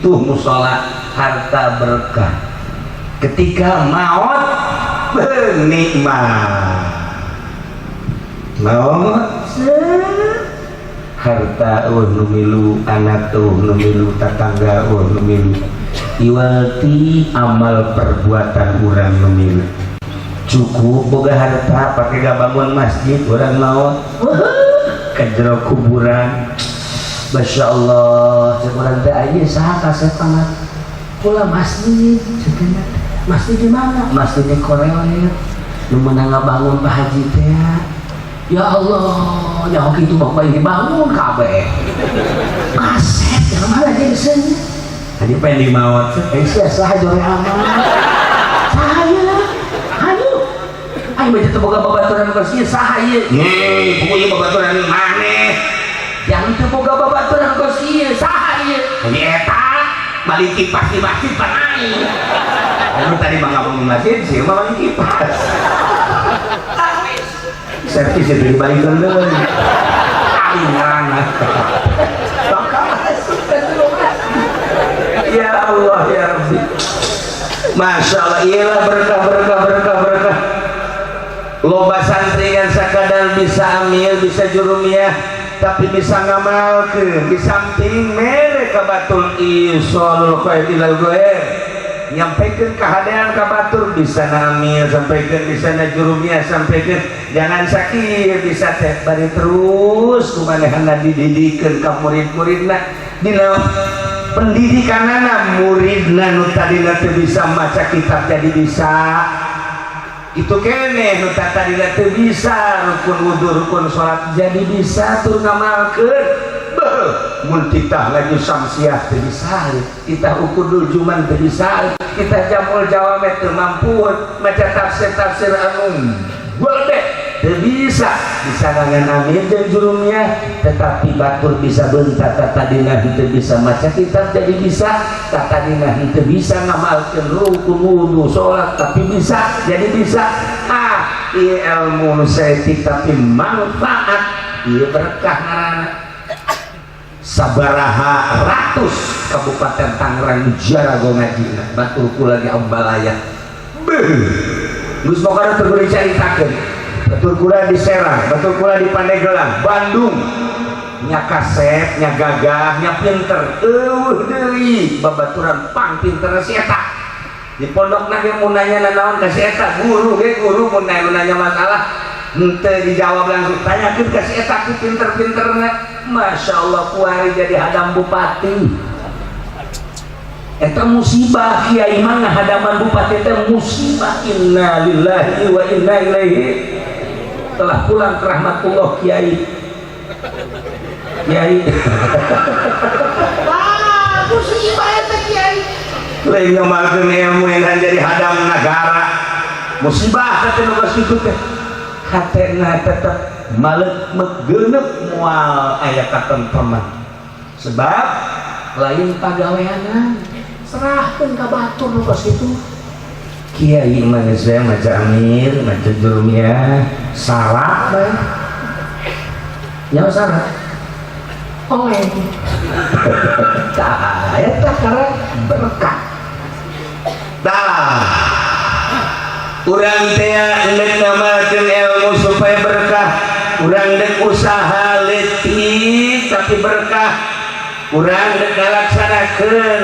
tuh musola, harta berkah. Ketika maut bernikmat. Maot harta euweuh nu milu, anak euweuh nu milu, tatangga euweuh nu milu, iwal ti amal perbuatan urang nu milu. Cukup boga harta pake bangun masjid, urang maot ke jero kuburan, Masya Allah, cek urang teh, "Aya saha kasep amat pula masjid?" Cek. "Masjid di mana?" "Masjid di Korelet, nu meunang ngabangun Pak Haji teh." Ya Allah, nyaho kitu mah bae dibangun kabeh. Kasep yang mana jadi seuneu. Tadi pengen dimaot, eh sia saha jore amat? Saha ieu? Hayu. Aing mah teu boga babaturan kos ieu, saha ieu? Nih, pokoknya babaturan maneh. Yang teu boga babaturan kos ieu, saha ieu? Ini eta balik kipas di masjid pan aing. Anu tadi mah ngabangun masjid, sih mah balik kipas. Servis itu dibalikan deui. Aing ngaranna. Bakal asup ka jero masjid. Ya Allah ya Rabbi. Masya Allah, iyalah berkah, berkah, berkah, berkah. Loba santri kan sakadar bisa amil, bisa jurumiyah, tapi bisa ngamalkeun di samping mere ka batur, isolul khair ilal ghair, nyampaikan kehadean ka batur. Bisa ngamil sampaikan, bisa na jurumiyah sampaikan, jangan sakit bisa teh bari terus kumanehna dididikeun ka murid-muridna. Dina pendidikanana muridna, nu tadina teu bisa maca kitab jadi bisa. Itu kene nu tadina teu bisa rukun wudu, rukun salat, jadi bisa tur ngamalkeun. Beuh, mun titah lagi syamsiah teu bisa, titah ukudul juman teu bisa, titah jamul jawame teu mampu, maca tafsir-tafsir anu gede teu bisa, bisa ngangan amil jeung jurumnya, tetapi batur bisa bentar. Tadina henteu bisa maca kitab jadi bisa, tadina henteu bisa ngamalkeun rukun wudu salat tapi bisa jadi bisa. Ah, ieu ilmu nu saeutik tapi manfaat, ieu berkah ngaranna. Sabaraha ratus Kabupaten Tangerang jarago ngajina, batur kula ge ambalaya. Beuh, geus pokona teu kudu dicaritakeun. Batur kula di Serang, batur kula di Pandeglang, Bandung, nya kasep, nya gagah, nya pinter, euweuh deui babaturan pang pinter si eta. Di pondok ge mun nanya nanaon ka si eta, guru ge, guru mun nanya masalah henteu dijawab langsung, tanyakeun ka si eta ku pinter-pinterna. Masya Allah, kuari jadi hadam bupati. Eta musibah, kiai mah ngahadaman bupati teh musibah. Inna lillahi wa inna ilaihi, telah pulang ke rahmatullah kiai kiai. Wah, musibah eta kiai. Lain ngamalkeun ilmu yang jadi hadam negara, musibah kata nu geus kitu teh. Hatena tetep malek megeuneup, moal aya katentreman sebab lain pagaweanan. Serahkeun ka batur nu kos kitu. Kiai mah geus we maca amil, maca jurumiyah, salat bae nyawa salat. Oleng. Tah, eta karena berkah. Tah, urang teh endek ngamalkeun ilmu supaya berkah, urang dek usaha leutik tapi berkah, urang dek ngalaksanakeun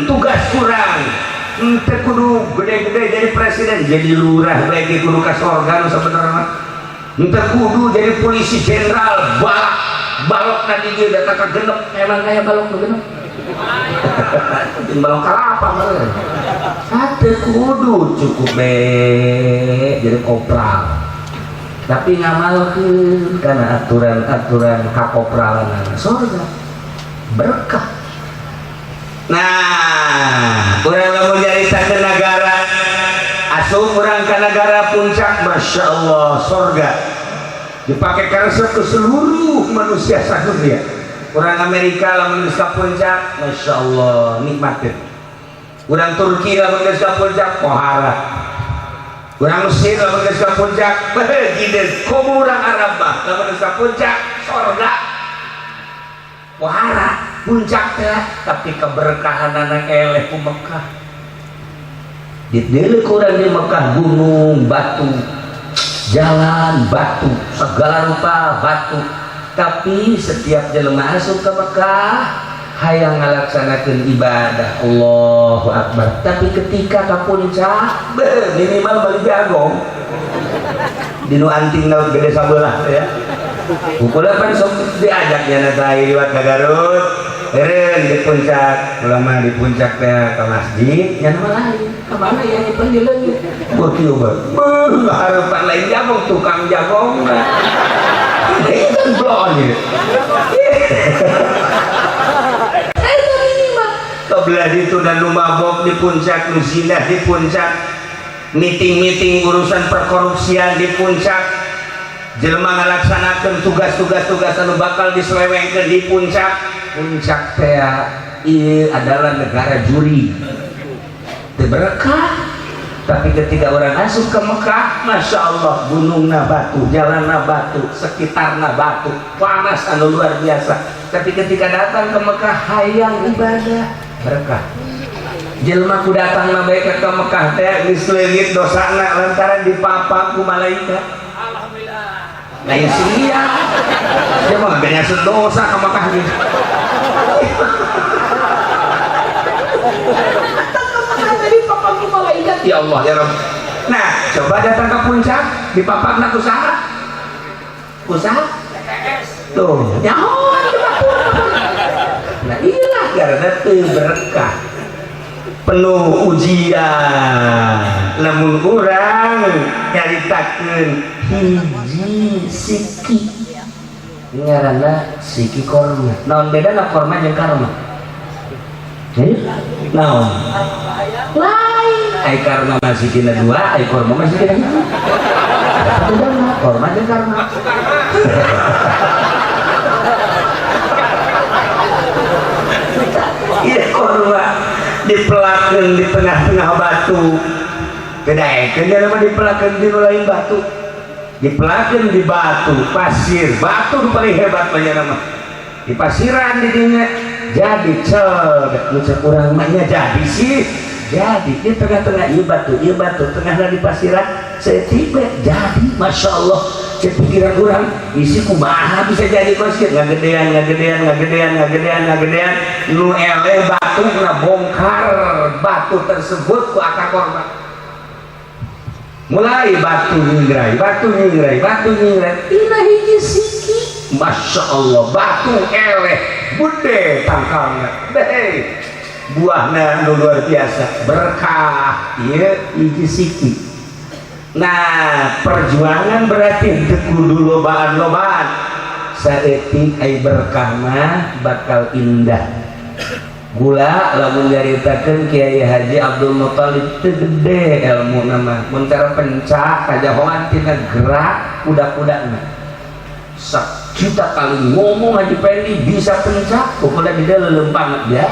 tugas urang henteu kudu gede-gede jadi presiden, jadi lurah bae ge kudu ka sorga nu sabenerna mah. Henteu kudu jadi polisi jenderal, balak balok na di dieu data ka genep. Emang kayak balok nu genep? Jeung balok kalapa meureun. Hate kudu, cukup be jadi kopral tapi ngamalkeun karena aturan-aturan kakopralan, sorga berkah. Nah, urang lamun nyaritakeun negara, asup urang ka negara puncak, Masya Allah, sorga dipakai karesep ke seluruh manusia sadunia. Orang Amerika lamun geus ka puncak, Masya Allah, nikmatin. Orang Turki lamun geus ka puncak, pohara. Orang Mesir lamun geus ka puncak, beuh gideus. Komo urang Arab mah lamun geus ka puncak, sorga, pohara puncak teh, tapi keberkahanana eleh ku Mekah. Di kurang di Mekah, gunung batu. Jalan batu, segala rupa batu. Tapi setiap jelema asup ke Mekah hayang ngalaksanakeun ibadah, Allahu Akbar. Tapi ketika ka puncak, beuh, minimal balik jagong di nu anting laut gede sabelah ya. Pukul pan sok diajaknya na liwat ka Garut. Eren di puncak, ulama di puncak teh ke masjid, nya nama lain. Kemana ya nyimpen di leungit? Beuh kieu beuh. Beuh, harapan lain jagong, tukang jagong. Itu kan blon ya. Eta minimal. Kebelah itu dan nu mabok di puncak, nu zina di puncak, meeting-meeting urusan perkorupsian di puncak, jelema ngalaksanakeun tugas-tugas tugas anu bakal diselewengkeun di puncak. Puncak teh ieu adalah negara juri. Teu berkah. Tapi ketika orang asup ke Mekah, Masya Allah, gunungna batu, jalanna batu, sekitarna batu, panas anu luar biasa. Tapi ketika datang ke Mekah, hayang ibadah, berkah. Jelma ku datang na bae ke Mekah teh geus leungit dosana lantaran dipapak ku malaikat. Alhamdulillah. Lain sia. Dia mah banyak dosa ke Mekah gitu. Datang ke Mekah tadi papak ku malaikat. Ya Allah ya Rabb. Nah, coba datang ke puncak, dipapakna ku saha? Ku saha? Tuh, nyahoan di batur. Nah, iyalah karena teu berkah. Penuh ujian. Lamun urang nyaritakeun hiji siki ngaranna siki korma. Naon bedana korma jeung karma? Eh? Naon? Lain. Ai karma masih kena dua, ai korma masih kena hiji. Apa bedana korma jeung karma? Iya korma dipelakeun di tengah-tengah batu. Kedaekeun dia mah dipelakeun di lain batu. Dipelakeun di batu, pasir, batu nu paling hebat mah nya mah. Di pasiran di dinya jadi cel, nu cek urang mah nya jadi sih. Jadi di tengah-tengah ieu batu, tengahna di pasiran, saeutik we jadi, Masya Allah. Cek pikiran urang, isi kumaha bisa jadi kos kieu? Ngagedean, ngagedean, ngagedean, ngagedean, ngagedean, nu eleh batu ngabongkar batu tersebut ku akar korban. Mulai batu nyingrai, batu nyingrai, batu nyingrai, tina hiji siki, Masya Allah, batu eleh, gede tangkalna, deh, buahna nu luar biasa, berkah, ieu hiji siki. Nah, perjuangan berarti teu kudu lobaan-lobaan. Saeutik ai berkah mah bakal indah. Gula lamun nyaritakeun Kiai Haji Abdul Muthalib teu gede ilmuna mah. Mun cara pencak kajahoan tina gerak kuda-kudana. Sajuta kali ngomong Haji Pendi bisa pencak, pokoknya dia lelempang ya.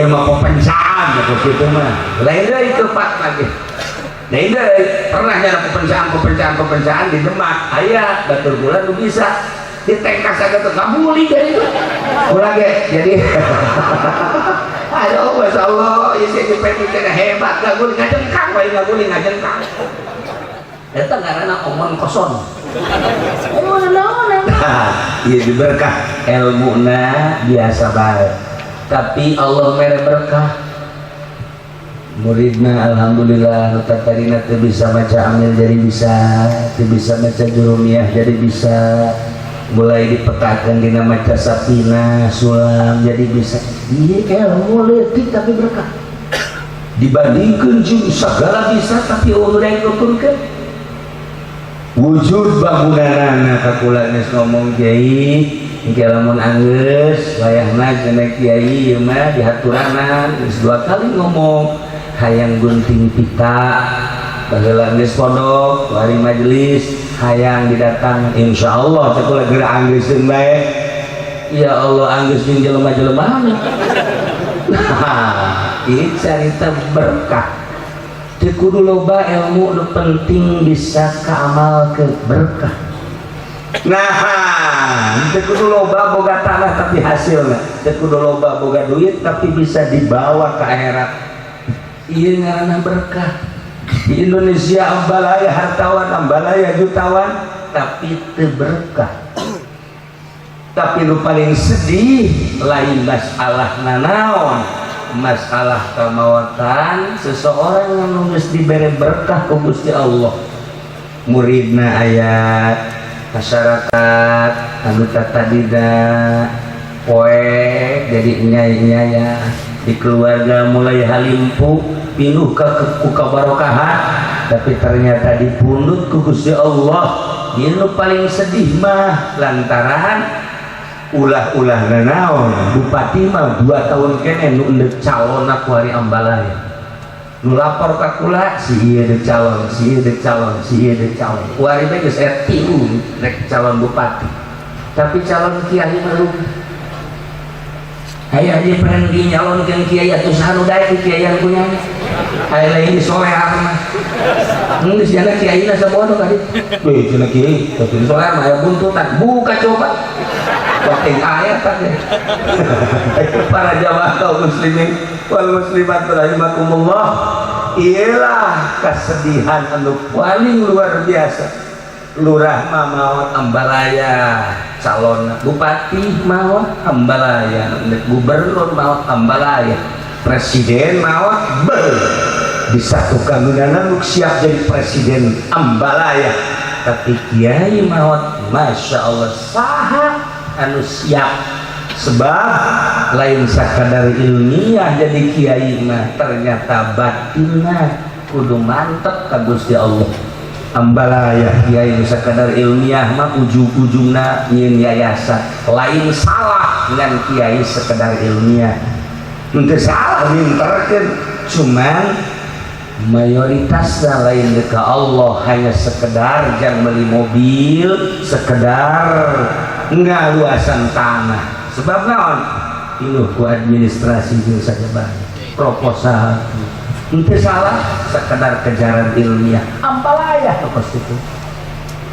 Mah pepencaan gitu kitu mah. Lain deui kepak lagi. Nah ini pernah nyara pepencaan di Demak, aya batur gula nu bisa ditengkas agak tuh ngabuli dari itu. Gula ge jadi aduh Masya Allah, isi di Pendi teh hebat, ngaguli ngajengkang, bae ngaguli ngajengkang. Eta ngaranna omong kosong. Omong naon emang? Ieu diberkah ilmuna biasa bae. Tapi Allah mere berkah. Muridna alhamdulillah nu tadina teu bisa maca amil jadi bisa, teu bisa maca jurumiyah jadi bisa, mulai dipetakeun dina maca sapina, sulam jadi bisa. Ieu ilmu leutik tapi berkah. Dibandingkeun jeung sagala bisa tapi eueuh daek nuturkeun. Wujud bangunanana kakula geus ngomong kiai, engke lamun anggeus wayahna cenah kiai ieu mah dihaturanan geus dua kali ngomong hayang gunting pita baheula geus pondok hari majelis hayang didatang insyaallah cek kula geura anggeuskeun bae. Ya Allah anggeus jeung jelema-jelema. Nah, ieu carita berkah. Teu kudu loba ilmu nu penting bisa kaamalkeun berkah. Nah, teu kudu loba boga tanah tapi hasilna, teu kudu loba boga duit tapi bisa dibawa ke akhirat. Ieu ngaranna berkah. Di Indonesia ambalaya hartawan, ambalaya jutawan, tapi teu berkah. Tapi nu paling sedih lain masalah nanaon, masalah kamawatan seseorang yang geus dibere berkah ku Gusti Allah, muridna aya, masyarakat anu tadina poek jadi nyai-nyaya, di keluarga mulai halimpu pinuh ke ku kabarokahan, tapi ternyata dipundut ku Gusti Allah. Ieu nu paling sedih mah lantaran ulah-ulah nanaon, bupati mah 2 tahun kene nu endek calon ku hari ambalaya. Nu lapor ka kula, si ieu dek calon, si ieu dek calon, si ieu dek calon. Kuari bae geus aya tilu rek calon bupati, tapi calon kiai mah rugi. Aya aja pengen nyalonkeun kiai, atuh saha nu daek kiai ku nyanya? Aya lain di solear mah geus jana kiai na sabodo tadi. Weh, cenah kiai, tapi di solear mah aya buntutan. Buka coba. Penting ayat tadi. Para jamaah kaum muslimin wal muslimat rahimakumullah. Iyalah kesedihan anu paling luar biasa. Lurah mah maot ambalaya calon, bupati maot ambalaya, gubernur maot ambalaya, presiden maot be disatukan nu siap jadi presiden ambalaya, tapi kiai maot, masya Allah, saha anu siap? Sebab lain sakadar ilmiah jadi kiai mah, ternyata batinna kudu mantep ka Gusti Allah. Ambalaya kiai nu sakadar ilmiah mah ujung-ujungna nyieun yayasan. Lain salah dengan kiai sekedar ilmiah, henteu salah minterkeun, cuman mayoritasnya lain ke Allah, hanya sekedar jang beli mobil, sekedar ngaluasan tanah. Sebab naon? Pinuh ku administrasi jeung sagala proposal. Henteu salah sekedar kejaran ilmiah, ambalaya kos itu,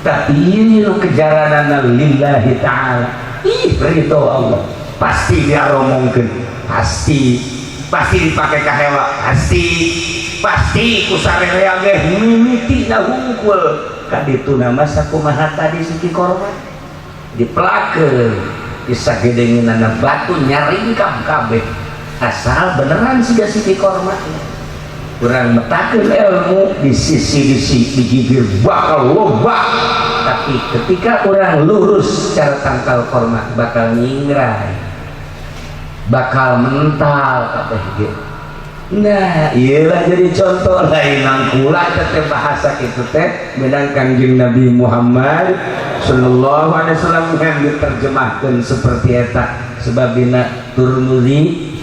tapi ini nu kejaranana lillahi ta'ala. Ih, ridho Allah pasti dia romongkeun, pasti pasti dipakai kahewa, pasti pasti ku sarerea ge mimiti na hungkul. Kadituna mah sakumaha tadi siki korban dipelakeun, disagedengeunana batu nyaringkam kabeh, asal beneran siga siki korma. Kurang metakeun ilmu di sisi di sisi digigir bakal loba, tapi ketika orang lurus secara tangkal korma bakal nyingrai, bakal mental kabeh ge. Nah, iyalah jadi contoh lain nangkula teh bahasa itu teh menang Kangjeng Nabi Muhammad sallallahu alaihi wasallam yang diterjemahkan seperti eta. Sebab dina Turmuzi,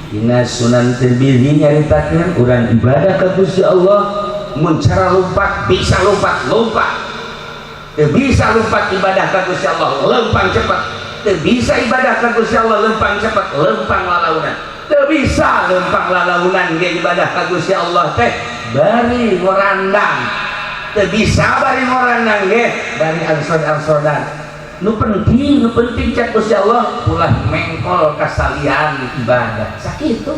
dina Sunan Tirmizi nyaritakeun, urang ibadah ka Gusti Allah mun cara lompat bisa lompat, lompat. Teu bisa lompat ibadah ka Gusti Allah, lempang cepat. Teu bisa ibadah ka Gusti Allah lempang cepat, lempang lalaunan. Teu bisa lempang lalaunan ge ibadah ka Gusti Allah teh bari ngorandang. Teu bisa bari ngorandang ge bari angsod-angsodan. Nu penting, nu penting cak Gusti Allah ulah mengkol kasalian ibadah. Sakitu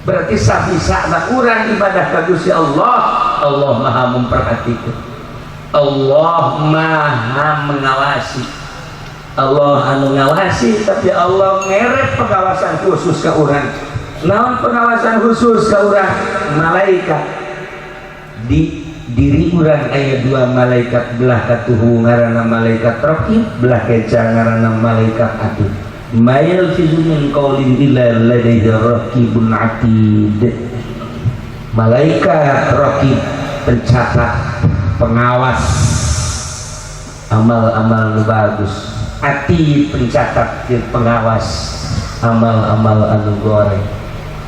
berarti sabisa na urang ibadah ka Gusti Allah, Allah Maha memperhatikan, Allah Maha mengawasi. Allah anu ngawasi, tapi Allah ngerep pengawasan khusus ke urang. Naon pengawasan khusus ke urang? Malaikat. Di diri urang aya dua malaikat, belah katuhu ngaranna malaikat raqib, belah kenca ngaranna malaikat atid. Ma yalfizu min qaulin illa ladaihi raqibun atid. Malaikat raqib pencatat, pengawas amal-amal nu bagus, atid pencatat jeung pengawas amal-amal anu goreng.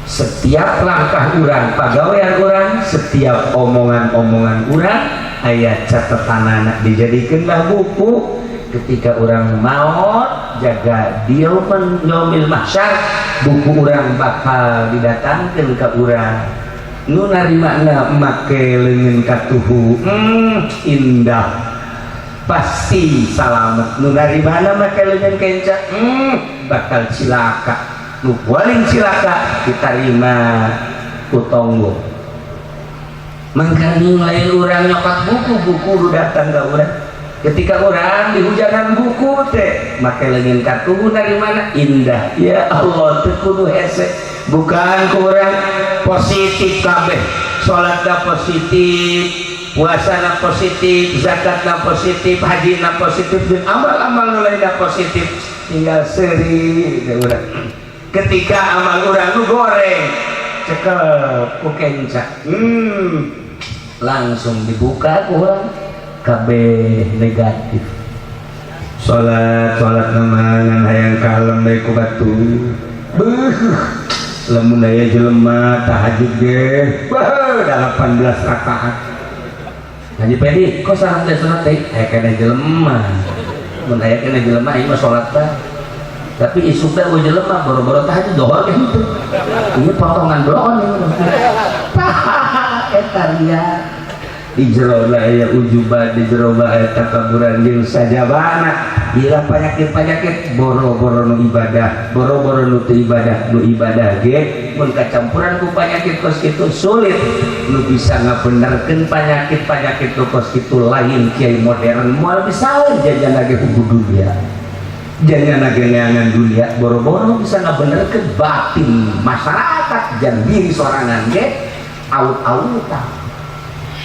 Setiap langkah urang, pagawean urang, setiap omongan-omongan urang aya catatanana, dijadikanlah buku. Ketika orang maut, jaga di yaumil mahsyar, buku urang bakal didatangkan ke urang. Nu narimana make leungeun katuhu, indah, pasti salamet. Nu narimana make leungeun kenca, bakal cilaka. Nu paling cilaka ditarima ku tonggo. Mangkaning lain urang nyokot buku, buku nu datang ka urang. Ketika urang dihujanan buku teh make leungeun katuhu dari mana indah ya Allah teu kudu hese. Bukan ku urang positif kabeh, salatna positif, puasana positif, zakatna positif, hajina positif, dan amal-amal nu lainna positif, tinggal seuri teh urang. Ketika amal urang nu goreng cekel ku kenca, langsung dibuka ku urang kabeh negatif. Salat salat nama ngan hayang kalem bae ku batur. Beuh, lamun aya jelema tahajud ge beuh 18 rakaat. Haji Pedi kok sareng teh sunat teh aya keneh jelema, mun aya keneh jelema ieu mah salat teh, tapi isuk teh eueuh jelema boro-boro tahajud dohor ge henteu. Ieu potongan bloon ieu. Tah eta ria di jero aya ujuban, di jero aya takaburan jeung sajabana. Bila penyakit-penyakit boro-boro nu ibadah, boro-boro nu teu ibadah, nu ibadah ge mun kacampuran ku penyakit kos kitu sulit. Nu bisa ngabenerkeun penyakit-penyakit nu kos kitu lain kiai modern, moal bisa jajan lagi hubu dunia, jajan lagi neangan dunia. Boro-boro bisa ngabenerkeun batin masyarakat dan diri sorangan ge aut-autan.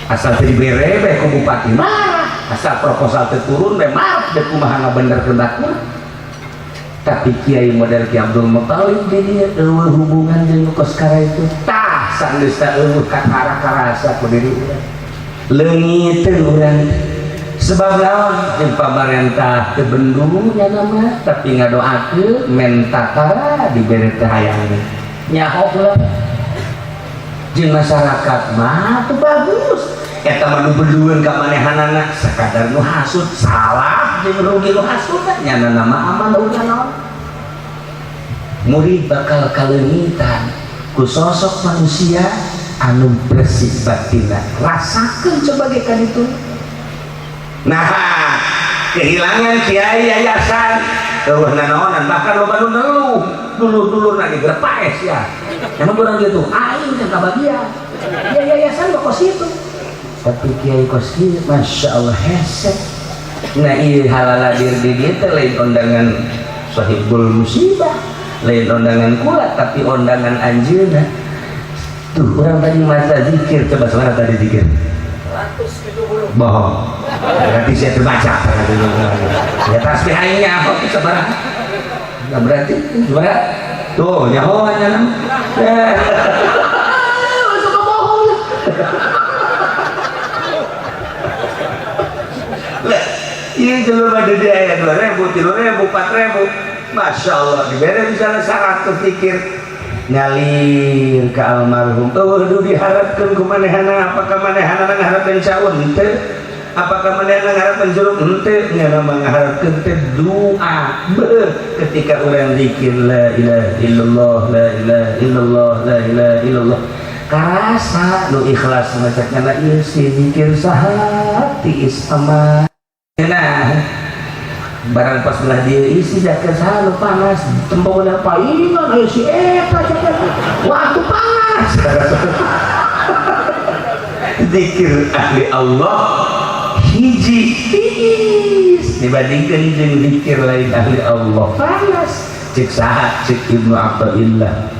Asal teu dibere bae ku bupati marah, asal proposal teu turun bae marah, dek kumaha ngabenerkeun batur. Tapi kiai model Ki Abdul Muthalib di dieu eueuh hubungan jeung nu kos itu. Tah sanggeusna eueuh kakara karasa ku diri urang, leungiteun urang. Sebab naon? Jeung pamarentah teu bendung nya mah, tapi ngadoakeun menta tara dibere teh hayang nyaho ulah. Jeung masyarakat mah tuh bagus, eta mah nu bedueun ka manehanana sakadar nu hasud salah jeung rugi nu hasud nya nama aman ulah naon. Murid bakal kaleungitan ku sosok manusia anu bersih batinna, rasakeun coba ge ka ditu. Nah, kehilangan kiai yayasan eueuh nanaonan, bahkan loba nu ngeluh dulur-dulurna digerpaes ya. Emang urang gitu aing teh kabagian ya yayasan mah kos itu, tapi kiai kos kieu Masya Allah hese. Nah, ieu halaladir di dieu teh lain undangan sahibul musibah, lain undangan kula, tapi undangan anjeunna. Tuh urang tadi masa zikir, coba suara tadi zikir. 170. Bohong, berarti saya terbaca Ya tasbih aingnya apa tuh sabaraha? Nah, berarti sebenarnya tuh nyaho nya. Suka bohong. Lah, ieu jelema di dieu aya 2000, 3000, 4000. Masya Allah, dibere misalnya 100 zikir ngalir ke almarhum. Oh, duh diharapkeun ku manehana, apakah manehana ngaharapkeun caun henteu? Apakah manehana ngaharapkeun jeruk henteu? Nya mah ngaharapkeun teh doa. Beuh, ketika urang zikir la ilaha illallah, la ilaha illallah, la ilaha illallah, karasa nu ikhlas macakna ieu si zikir saha tiis aman. Nah, barang pas belah dia isi jaket saha nu panas tembokna paingan aya si eta jaket waktu panas. Zikir ahli Allah hiji tiis dibandingkan jeung zikir lain ahli Allah panas. Cek saha? Cek Ibnu Athaillah.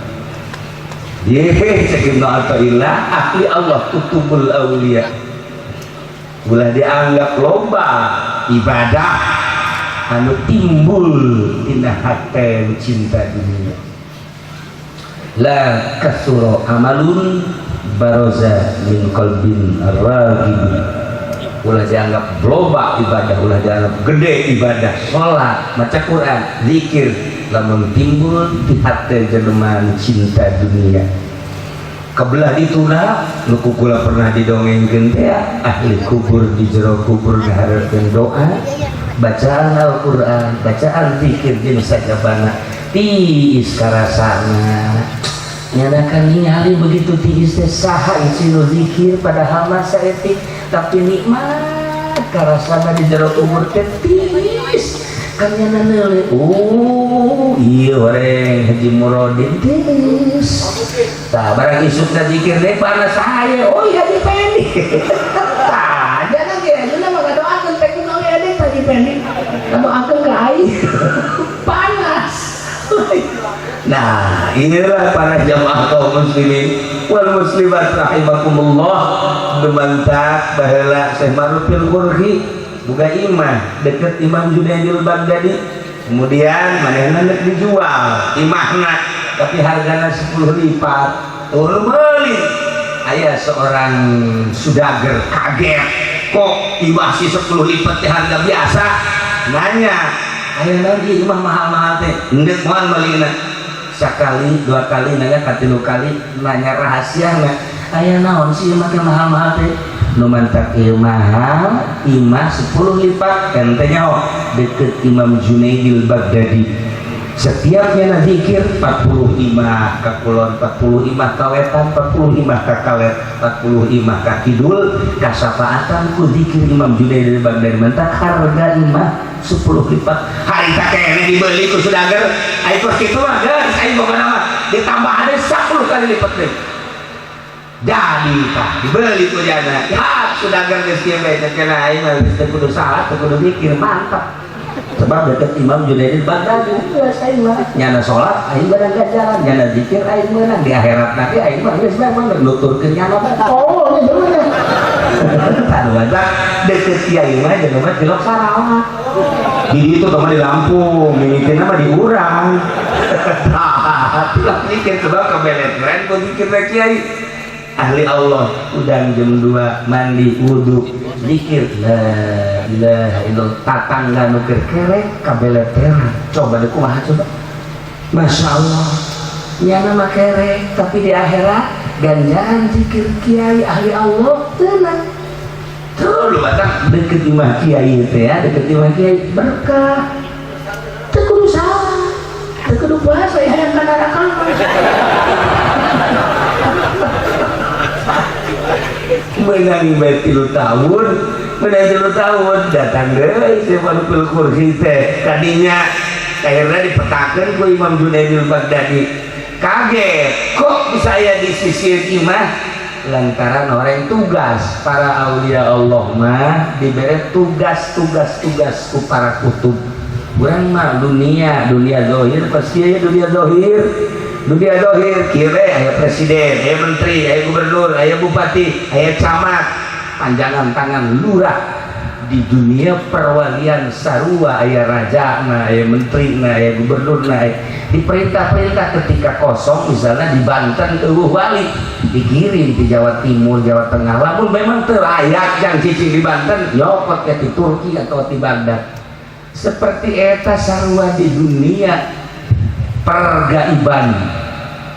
Ye, cek Ibnu Athaillah ahli Allah kutubul aulia, ulah dianggap loba ibadah anu timbul tina hate cinta dunia. La kasuro amalun baroza min qalbin ragibi. Ulah dianggap loba ibadah, ulah dianggap gede ibadah, salat, maca Quran, zikir, lamun timbul di hati jelema cinta dunia. Kebelah dituna nu kukula pernah didongengkeun teh, ahli kubur di jero kubur ngahareupeun doa, bacaan Al-Quran, bacaan zikir jeung sajabana tiis karasana. Nyanakan ningali begitu tiis teh saha isi nu zikir padahal masa etik, tapi nikmat karasana di jero kubur teh tiis. Kan nyana neule, oh iya horeng Haji Murodin tiis. Tah barang isukna zikir deui panas saya, oh iya Haji Pendi. Tah jangan ge ayeuna mah ngadoakeun teh kumaha we adek Haji Pendi. Ngadoakeun ka aing. Panas. Nah, inilah para jamaah kaum muslimin wal muslimat rahimakumullah. Dumantak baheula Syekh Ma'rufil Qurhi buka imah deket Imam Junaidil Baghdadi, kemudian manehna rek dijual imahna tapi hargana 10 lipat. Turun meuli, aya seorang sudager kaget, kok imah si 10 lipat teh harga biasa. Nanya, aya lagi imah mahal-mahal teh, endek moal meulina. Sekali dua kali nanya, katilu kali nanya rahasia, aya naon sih imah teh mahal-mahal teh? Nu mantak ieu mahal imah 10 lipat, ente nyaho deket Imam Junaidil Baghdadi. Setiapnya zikir 40 imah ka kulon, 40 imah ka wetan, 40 imah ka kaler, 40 imah ka kidul, kasafaatan ku zikir Imam Junaidil Baghdadi, mantak harga imah 10 lipat. Harita kene dibeli ku sudager. Ai kos kitu mah geus aing boga mah ditambah ada 10 kali lipat deh. Jadi tah dibeli ku jana ya sudager geus kieu bae teh, kena aing mah geus teu kudu salat, teu kudu zikir, mantap. Sebab deket Imam Junaidil Baghdadi, geus aing mah nyana salat aing barang ganjaran, nyana zikir aing meunang, di akhirat nanti aing mah geus bae mah nuturkeun nyana. Oh ini bener tah, mantap deket kiai mah jeung mah tilok sarawat di ditu mah di Lampung, mimitina mah di urang. Tah tilok zikir sebab kebelet keren ku zikir kiai ahli Allah. Udah jam 2 mandi wudhu zikir la ilaha illallah, tatangga nu keur kerek kabeleteran. Coba deh kumaha coba, Masya Allah, nyana mah kerek tapi di akhirat ganjaran zikir kiai ahli Allah tenang tuh. Lu batang deket imah kiai teh ya, deket imah kiai berkah, teu kudu salah, teu kudu puasa ya, hayang ka neraka. Menang bae 3 tahun, menang 3 tahun datang deui si Ma'rufil Qurhi teh kadinya. Akhirnya dipetakeun ku Imam Junaidil Baghdadi, kaget kok saya di sisi imah, lantaran orang tugas. Para aulia Allah mah diberi tugas-tugas tugas ku para kutub. Urang mah dunia dunia zohir pasti aya dunia zohir, dunia zohir kieu we, aya presiden, aya menteri, aya gubernur, aya bupati, aya camat, panjangan tangan lurah. Di dunia perwalian sarua, aya raja na, aya menteri na, aya gubernur na, aya diperintah-perintah. Ketika kosong misalnya di Banten eueuh wali, dikirim di Jawa Timur, Jawa Tengah. Lamun memang teu layak jang cicing di Banten, nyokot ke di Turki atau di Baghdad. Seperti eta sarua di dunia pergaiban,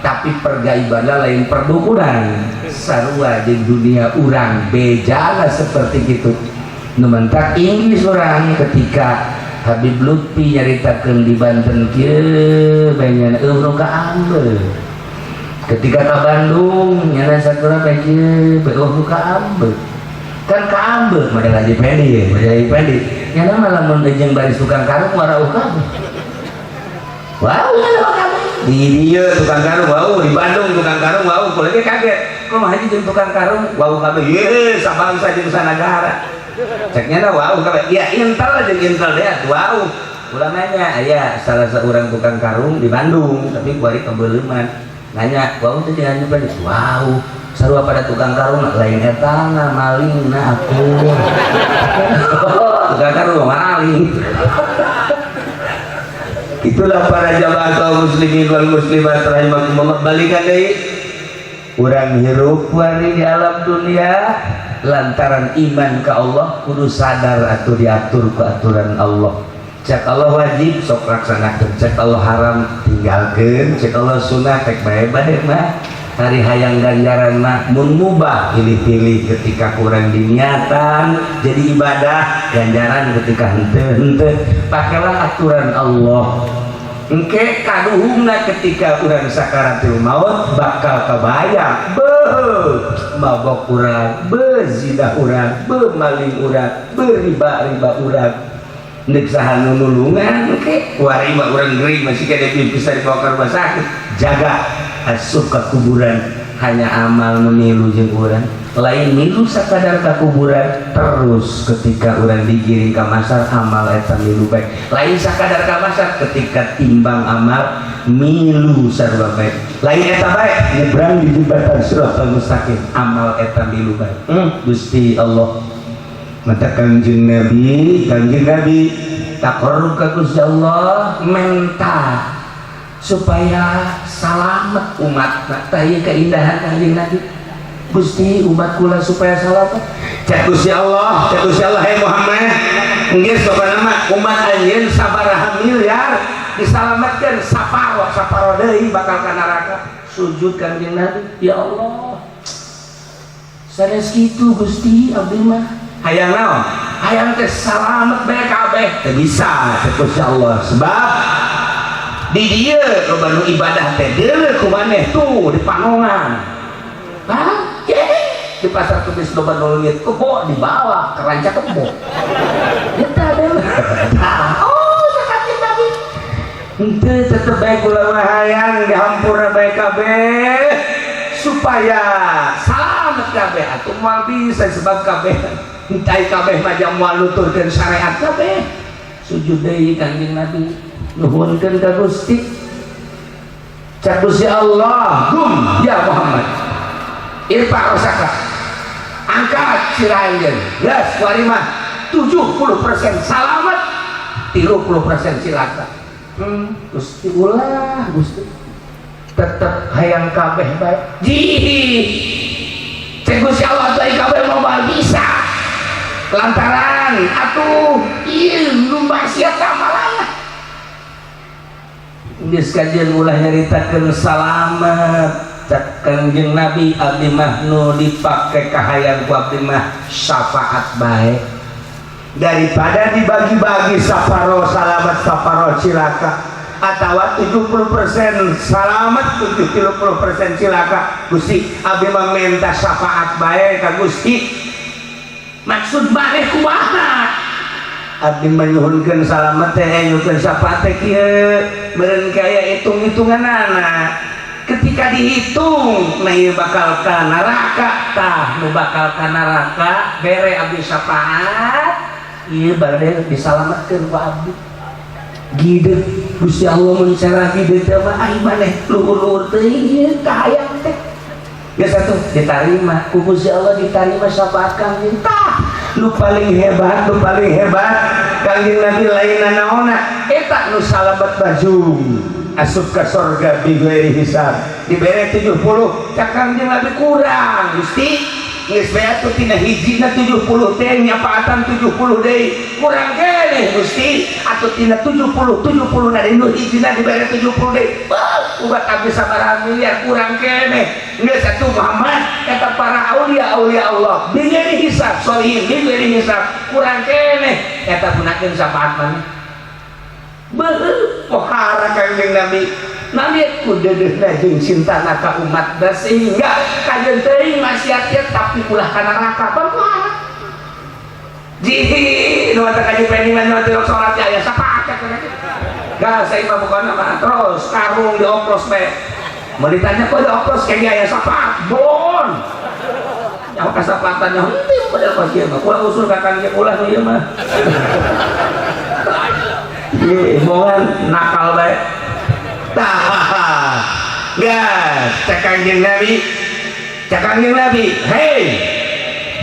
tapi pergaibanna lain perdukunan. Sarua di dunia urang bejana seperti gitu. Nu mantak Inggris urang ketika Habib Lutfi nyaritakeun di Banten kieu bae nyana eueuh nu kaambeul, ketika ka Bandung nyana sakura bae kieu bae eueuh nu kaambeul. Kan kaambeul model Haji Pendi, model Haji Pendi nyana mah lamun jeung baris tukang karung warauh kabeh. Wow, nyana mah kabeh di dieu tukang karung wow, di Bandung tukang karung wow. Kalau dia kaget kok mah haji jeung tukang karung wow kabeh, ye sabangsa jeung sanagara ceknya dah wow kabeh ya, intel aja intel deh wow. Ulah nanya, aya salah seorang tukang karung di Bandung tapi kuari kebeleuman, nanya wow teh jangan nyoba wow sarua pada tukang karung lain, eta na maling na aku tukang karung maling. Itulah para jamaah kaum muslimin wal muslimat rahimakumullah. Balikan deui, urang hirup wari di alam dunia lantaran iman ke Allah kudu sadar atau diatur ke aturan Allah. Cek Allah wajib sok laksanakeun, cek Allah haram tinggalkeun, cek Allah sunnah tek bae-bae mah. Hari hayang ganjaran mah mun mubah pilih-pilih, ketika kurang diniatan jadi ibadah ganjaran, ketika henteu henteu. Pakailah aturan Allah, engke kaduhungna ketika urang sakaratul maut bakal kebayang beuh mabok urang, beuh zina urang, beuh maling urang, beuh riba-riba urang. Ndek saha nu nulungan oke, kuari mah urang gering masih kena bisa dibawa ke rumah sakit. Jaga asup ke kuburan, hanya amal nu milu jeung urang, lain milu sakadar ke kuburan. Terus ketika urang digiring ke masar, amal eta milu baik. Lain sakadar ke masar, ketika timbang amal milu sarua baik. Lain eta baik, nyebrang di jembatan Siratal Mustaqim, amal eta milu baik. Gusti Allah mata Kangjeng Nabi, Kangjeng Nabi taqarrub ka Gusti Allah, menta supaya salamet umat. Nah, ieu keindahan Kangjeng Nabi. Gusti, umat kula supaya salamet. Cek Gusti Allah, cek Gusti Allah, "Hai Muhammad, geus pokona mah umat anjeun sabaraha miliar disalametkeun, saparo saparo deui bakal ka neraka." Sujud Kangjeng Nabi, "Ya Allah, sanes kitu Gusti, abdi mah hayang naon? Hayang teh salamet bae kabeh." Teu bisa, cek Gusti Allah, sebab di dieu loba nu ibadah teh deuleu ku maneh tuh di panongan. Hah? Di pasar Kemis loba nu leungit kebo, dibawa ke ranca kebo eta deuleu. Oh, sakanjeng Nabi, henteu, tetep bae kula mah hayang dihampura bae kabeh supaya salamet kabeh. Atuh moal bisa, sebab kabeh entai kabeh mah jam moal nuturkeun syariat kabeh. Sujud deui Kangjeng Nabi, nuhunkeun ka Gusti. Cak Gusti Allah, "Gum ya Muhammad, irfa rosaka, angkat sirah anjeun. Geus kuari mah 70% salamet, 30% cilaka." Gusti, ulah Gusti, tetep hayang kabeh bae. Jihi, cek Gusti Allah, atuh kabeh mau bisa, lantaran atuh ieu nu maksiat amalana. Geus kajian, ulah nyaritakeun salamet. Cek Kangjeng Nabi, abdi mah nu dipake kahayang ku abdi mah syafaat bae, daripada dibagi-bagi saparo salamet saparo cilaka atau 70% salamet 70% cilaka. Gusti, abdi mah minta syafaat bae ka Gusti. Maksud maneh kumaha? Abdi menyuhunkeun salamet teh, nyuhunkeun syafaat teh kieu, meureun kaya hitung-hitunganana. Ketika dihitung, nah, ieu bakal ka neraka, tah nu bakal ka neraka bere abdi syafaat, ieu bade disalametkeun ku abdi. Gide Gusti Allah mun cara gide teh mah ai maneh luhur-luhur teuing ieu kahayang teh. Geus atuh ditarima ku Gusti Allah, ditarima syafaat Kangjeng. Tah, nu paling hebat, nu paling hebat Kangjeng Nabi lain naonna, eta nu salamet bajung asup ka sorga bighairi hisab. Dibere 70, cak Kangjeng Nabi, kurang Gusti. Geus bae atuh tina hijina 70 teh nyapaatan 70 deui, kurang keneh Gusti. Atuh tina 70 70 na nu hijina dibere 70 deui. Bah, ubat abdi sabaraha miliar, kurang keneh. Geus atuh Muhammad, eta para aulia, aulia Allah bighairi hisab, solihin bighairi hisab, kurang keneh. Eta gunakeun syafaat maneh. Beuh, pohara Kangjeng Nabi. Nabi ku deudeuhna jeung cintana ka umat da sehingga kajeun teuing maksiat tapi ulah ka neraka. Pohara. Jihi, nu mata kaji penny mah nu tilok salat aya syafaat kata. Gak, saya mah bukan apa terus karung dioplos bae. Mau ditanya kok dioplos kayak aya syafaat, bon. Nyaho kasapatan nyaho henteu model kos ieu mah. Ulah usul ka Kangjeng, ulah nu ieu mah. Ye, bongan nakal bae. Tah, gas, cek Kangjeng Nabi. Cek Kangjeng Nabi, "Hei,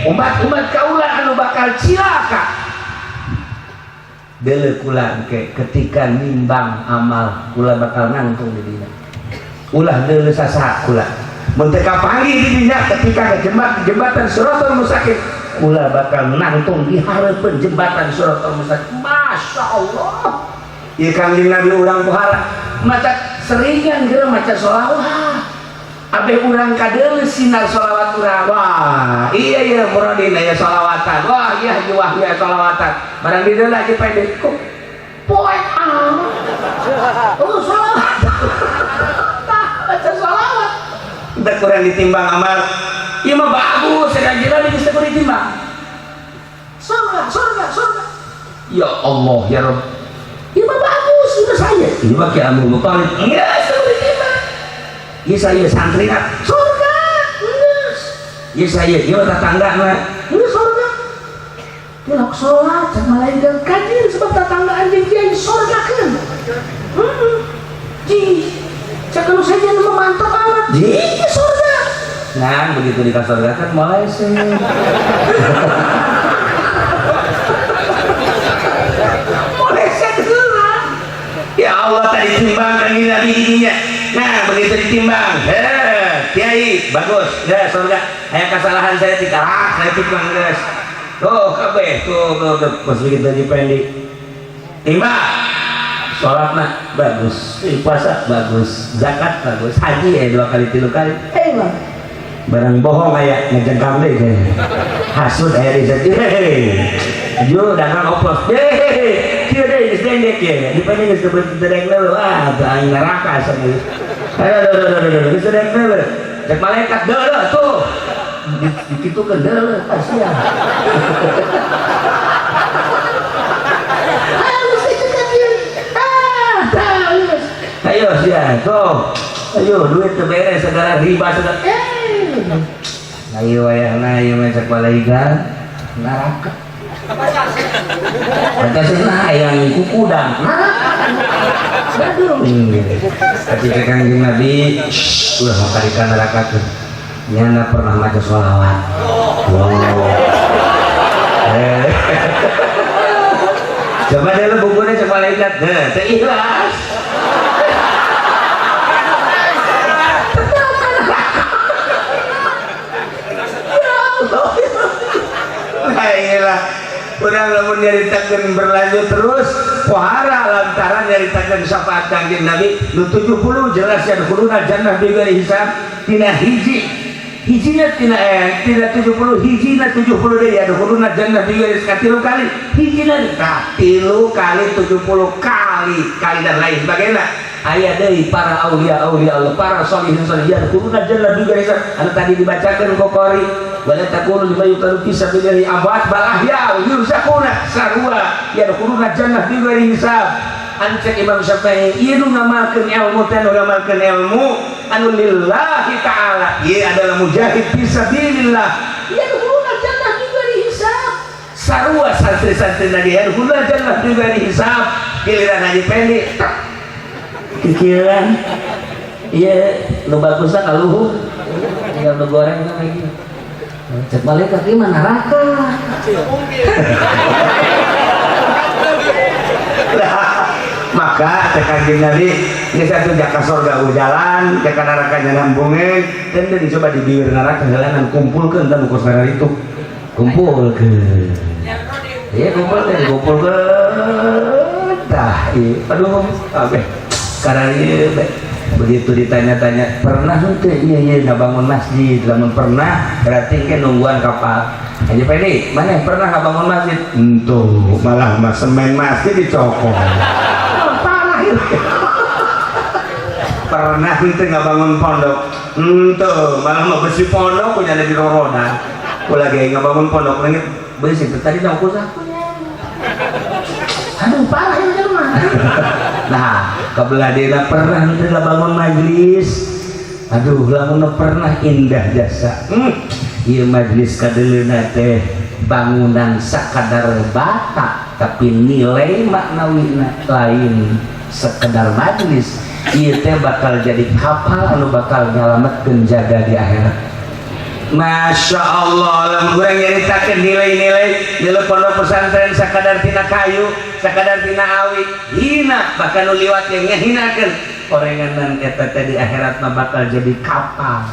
umat-umat kaula anu bakal cilaka. Deuleu kula engke ketika nimbang amal, kula bakal nangtung di dinya. Ulah deuleu sasaha kula. Mun teu kapanggih di dinya ketika ke jembatan Siratal Mustaqim, kula bakal nangtung di hareupeun jembatan Siratal Mustaqim." Masya Allah. Ieu Kangjeng Nabi urang pohara. Maca seringan geura maca sholawat. Abe urang kadeuleu sinar sholawat urang. Wah, iya iya muradin aya sholawatan. Wah, iya Haji Wahyu aya sholawatan. Barang di dieu lagi pede kok poek amat. Oh, sholawat. Tah, baca sholawat. Udah kurang ditimbang amal. Ieu mah bagus, sekarang Nabi geus teu ditimbang. Surga, surga, surga. Ya Allah ya Rabb. Ieu mah bagus ieu saya. Ieu mah Ki Abdul Muthalib. Geus diterima. Ieu saya santrina surga. Geus. Ieu saya ieu tatanggana. Geus surga. Tilok sholat sama lain dan kajian sebab tetangga anjing kiai surga kan. Ji, cek kalau saja nu mantap amat. Ji, surga. Nah, begitu di surga kan mulai sih. Mulai sih. Ya Allah tadi timbang kan Nabi ininya. Nah, begitu ditimbang, kiai bagus, ya surga. Aya kesalahan saya tidak, saya timbang guys. Tuh, kabeh, tuh, tuh, tuh, pas begitu dipendi. Timbang. Sholatna bagus, puasa bagus, zakat bagus, haji ya 2 kali 3 kali. Bang. Barang bohong aya ngejengkang deui kayaknya. Hasud aya di situ. Hehehe. Ju dagang oplos. Hehehe. Kieu deui geus dendek ye. Dipendi geus dedek deui. Wah, aing neraka asa geus. Aduh, aduh, aduh, aduh, geus dedek deui. Cek malaikat deuleuh tuh. Dikitukeun deuleuh kasihan. Ayo sia, tuh. Ayo duit teu beres segala riba segala. Ayo wayahna ieu mah cek malaikat neraka. Pancasila yang kukudang neraka. Aduh. Tapi cek Kanjeng Nabi, ulah maka di neraka tuh. Nyana pernah maca sholawat. Wow. Coba deh lu bukunya cek malaikat. Nah, teu ikhlas. Urang lamun nyaritakeun berlanjut terus pohara lantaran nyaritakeun syafaat Kanjeng Nabi nu 70 jelas ya kuruna jannah bighairi hisab tina hiji hijina tina tina 70 hijina 70 deui ya kuruna jannah bighairi hisab 3 kali hijina tah 3 kali 70 kali kali dan lain sebagainya aya deui para aulia aulia Allah para sholihin sholihin kuruna jannah bighairi hisab anu tadi dibacakeun ku qori wala takunu lima yuqtalu fi sabilillahi amwat bal ahya yurzaquna sarua yadkhuluna jannah bighairi hisab. Ancek Imam Syafi'i ieu nu ngamalkeun ilmu teh nu ngamalkeun ilmu anu lillahi ta'ala ieu adalah mujahid fi sabilillah yadkhuluna jannah bighairi hisab. Sarua santri-santri lagi yadkhuluna jannah bighairi hisab. Giliran Haji Pendi kikieuan ieu nu bagusna ka luhur tinggal nu goreng lagi. Cek malaikat ieu mah neraka. Maka cek Kanjeng Nabi geus atuh jaka sorga jalan, jaka neraka nyambungeun, dan coba di bibir neraka jalanan kumpulkeun tah nu kos itu. Kumpulkeun. Ieu kumpulkeun, kumpulkeun. Tah ieu aduh kabeh. Karena ieu begitu ditanya-tanya pernah henteu ieu ieu ngabangun masjid, lamun pernah berarti ke nungguan kapal. Haji Pendi, mana pernah ngabangun masjid? Entuh, malah mah semen masjid dicokot. Parah ieu. Pernah henteu ngabangun pondok? Entuh, malah mah besi pondok punya di rorodan. Ulah ge ngabangun pondok leungit besi teh tadi mah kusaha. Aduh parah ieu mah. Nah, kebelah dina pernah henteu ngabangun majelis. Aduh, lamun pernah indah jasa. Ieu majelis kadeuleuna teh bangunan sakadar bata, tapi nilai maknawina lain sekedar majelis. Ieu teh bakal jadi kapal anu bakal nyalametkeun jaga di akhirat. Masya Allah, lamun urang nyaritakeun nilai-nilai di pondok pesantren sakadar tina kayu, sakadar tina awi, hina bahkan nu liwat yang ngehinakeun orenganan eta teh di akhirat mah bakal jadi kapal.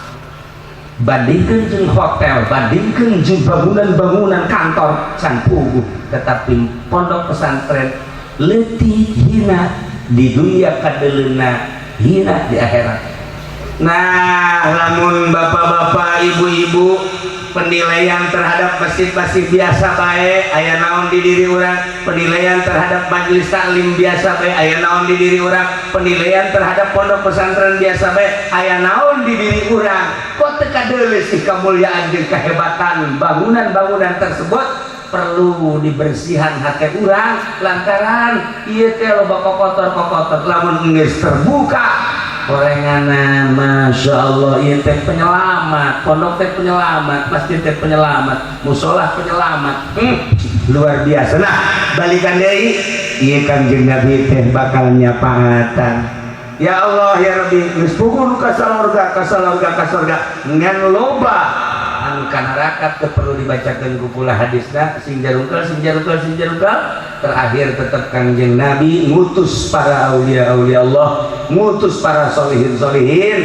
Bandingkeun jeung hotel, bandingkeun jeung bangunan-bangunan kantor can puguh, tetapi pondok pesantren leutik hina di dunia kadeuleuna, hina di akhirat. Nah, lamun bapak-bapak, ibu-ibu penilaian terhadap masjid-masjid biasa bae aya naon di diri urang, penilaian terhadap majelis taklim biasa bae aya naon di diri urang, penilaian terhadap pondok pesantren biasa bae aya naon di diri urang. Kok teu kadeuleu sih kemuliaan jeung kehebatan bangunan-bangunan tersebut? Perlu dibersihan hati urang lantaran ieu teh loba kokotor-kokotor. Lamun geus terbuka gorenganan, Masya Allah, ieu teh penyelamat, pondok teh penyelamat, masjid teh penyelamat, musola penyelamat. Luar biasa. Nah, balikan deui, ieu Kanjeng Nabi teh bakal nyapaatan. Ya Allah, ya Rabbi, geus puguh ka sorga, ka sorga, ka sorga, ngan loba anu ka neraka. Teu perlu dibacakeun ku kula hadisna, sing jarungkal, sing jarungkal, sing jarungkal. Terakhir tetap Kangjeng Nabi ngutus para aulia aulia Allah, ngutus para solihin solihin.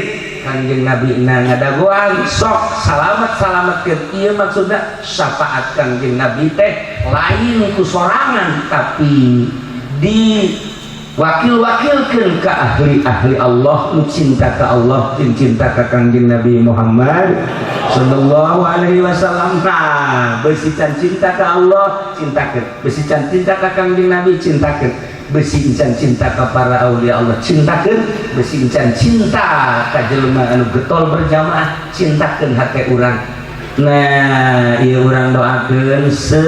Kangjeng Nabi na ngadagoan, sok salamat salamatkeun. Ieu maksudna syafaat Kangjeng Nabi teh lain ku sorangan, tapi di wakil-wakilkan ke ahli-ahli Allah nu cinta ka Allah jeung cinta ka Kangjeng Nabi Muhammad sallallahu alaihi wasallam. Nah, besi can cinta ka Allah, cintakeun. Besi can cinta ka Kangjeng Nabi, cintakeun. Besi can cinta ka para aulia Allah, cintakeun. Besi can cinta ka jelema anu getol berjamaah, cintakeun hate urang. Nah, ieu urang doakeun se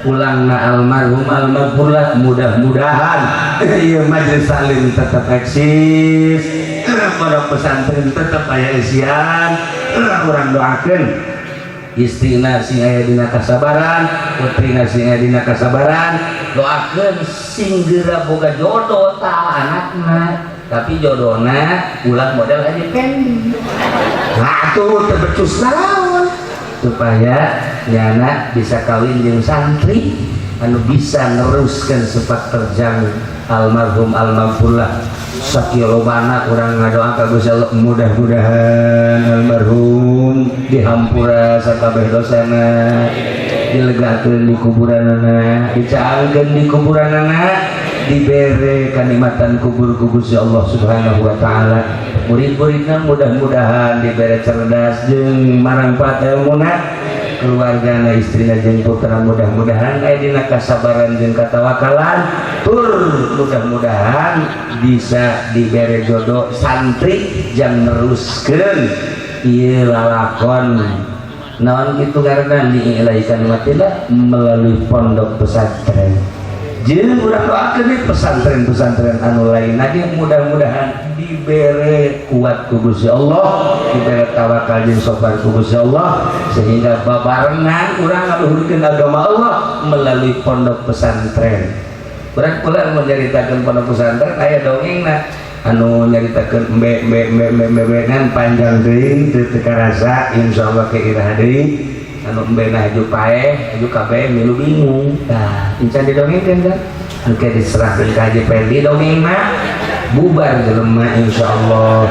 pulangna almarhum almaghfurlah, mudah-mudahan ieu majelis taklim tetap eksis, pondok pesantren tetap aya isian. Urang doakeun istrina sing aya dina kasabaran, putrina sing aya dina kasabaran. Doakeun sing geura boga jodoh tah anakna, tapi jodohna ulah model aja Pendi. Nah, tuh teu becus naon, supaya nyana bisa kawin jeung santri anu bisa neruskan sepak terjang almarhum almaghfurlah. Sakieu lobana urang ngadoa ka Gusti Allah, mudah-mudahan almarhum dihampura sakabeh dosana, dilegakeun di kuburanana, dicaangkeun di kuburanana, dibere kanikmatan kubur ku Gusti Allah Subhanahu wa taala. Murid-muridna mudah-mudahan dibere cerdas jeung marangpat ilmuna. Keluargana, istrina jeung putra mudah-mudahan aya dina kasabaran jeung katawakalan. Tur mudah-mudahan bisa dibere jodoh santri jang neruskeun ieu lalakon naon gitu, karena li'ila'i kalimatillah melalui pondok pesantren. Jeung urang doakeun nih pesantren-pesantren anu lain lagi, mudah-mudahan dibere kuat ku Gusti Allah, dibere tawakal jeung sabar ku Gusti Allah, sehingga babarengan urang ngaluhurkeun agama Allah melalui pondok pesantren. Urang pula mun nyaritakeun pondok pesantren aya dongengna anu nyaritakeun embe embe embe embe embe, embe ngan panjang teuing, teu teu karasa. Insyaallah ke iraha deui. Anu embe na haju paeh, haju kabeh milu bingung. Tah, encan didongengkeun kan, engke diserahkeun ka Haji Pendi dongengna, bubar jelema insyaallah.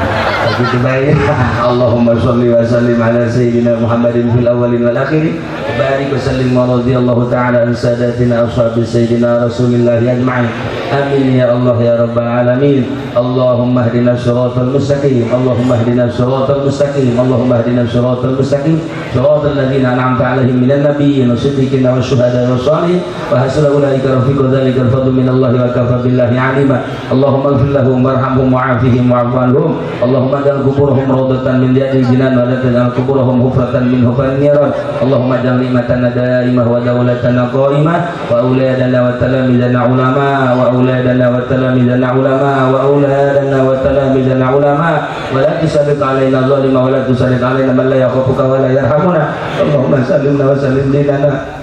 Begitu baik. Allahumma sholli wa sallim ala sayyidina Muhammadin fil awwalin wal akhirin, barik wa sallim wa radhiyallahu ta'ala an sadatina ashabi sayyidina Rasulillah ajma'in. Amin ya Allah ya rabbal alamin. Allahumma ihdina siratal mustaqim, Allahumma ihdina siratal mustaqim, Allahumma ihdina siratal mustaqim, siratal ladzina an'amta alaihim minan nabiyyin wasiddiqin wasyuhada wassalihin wa hasuna ulaika rafiqa. Dzalikal fadlu minallahi wa kafa billahi alima. Allahumma ighfir lahum warhamhum wa'afihim wa'fu anhum. Allahumma ij'al kuburahum rawdatan min riyadil jinan wa la taj'al kuburahum hufratan min hufarin niran. Allahumma ij'al ni'matana daimah wa dawlatana qa'imah wa auladana wa talamizana ulama wa auladana wa talamizana ulama wa auladana wa talamizana ulama wa la tusallit alaina zalima wa la tusallit alaina man la yakhafuka wa la yarhamuna. Allahumma sallimna wa sallim dinana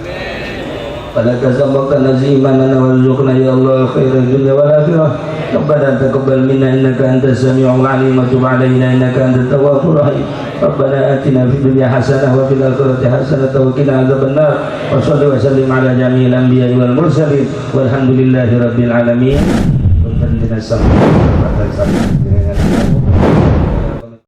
ولا تزمك إيماننا وارزقنا يا الله خير الدنيا والآخرة. ربنا تقبل منا إنك أنت السميع العليم وتب علينا إنك أنت التواب الرحيم. ربنا آتنا في الدنيا حسنة وفي الآخرة حسنة وقنا عذاب النار. وصل وسلم على جميع الأنبياء والمرسلين والحمد لله رب العالمين. Punten dina.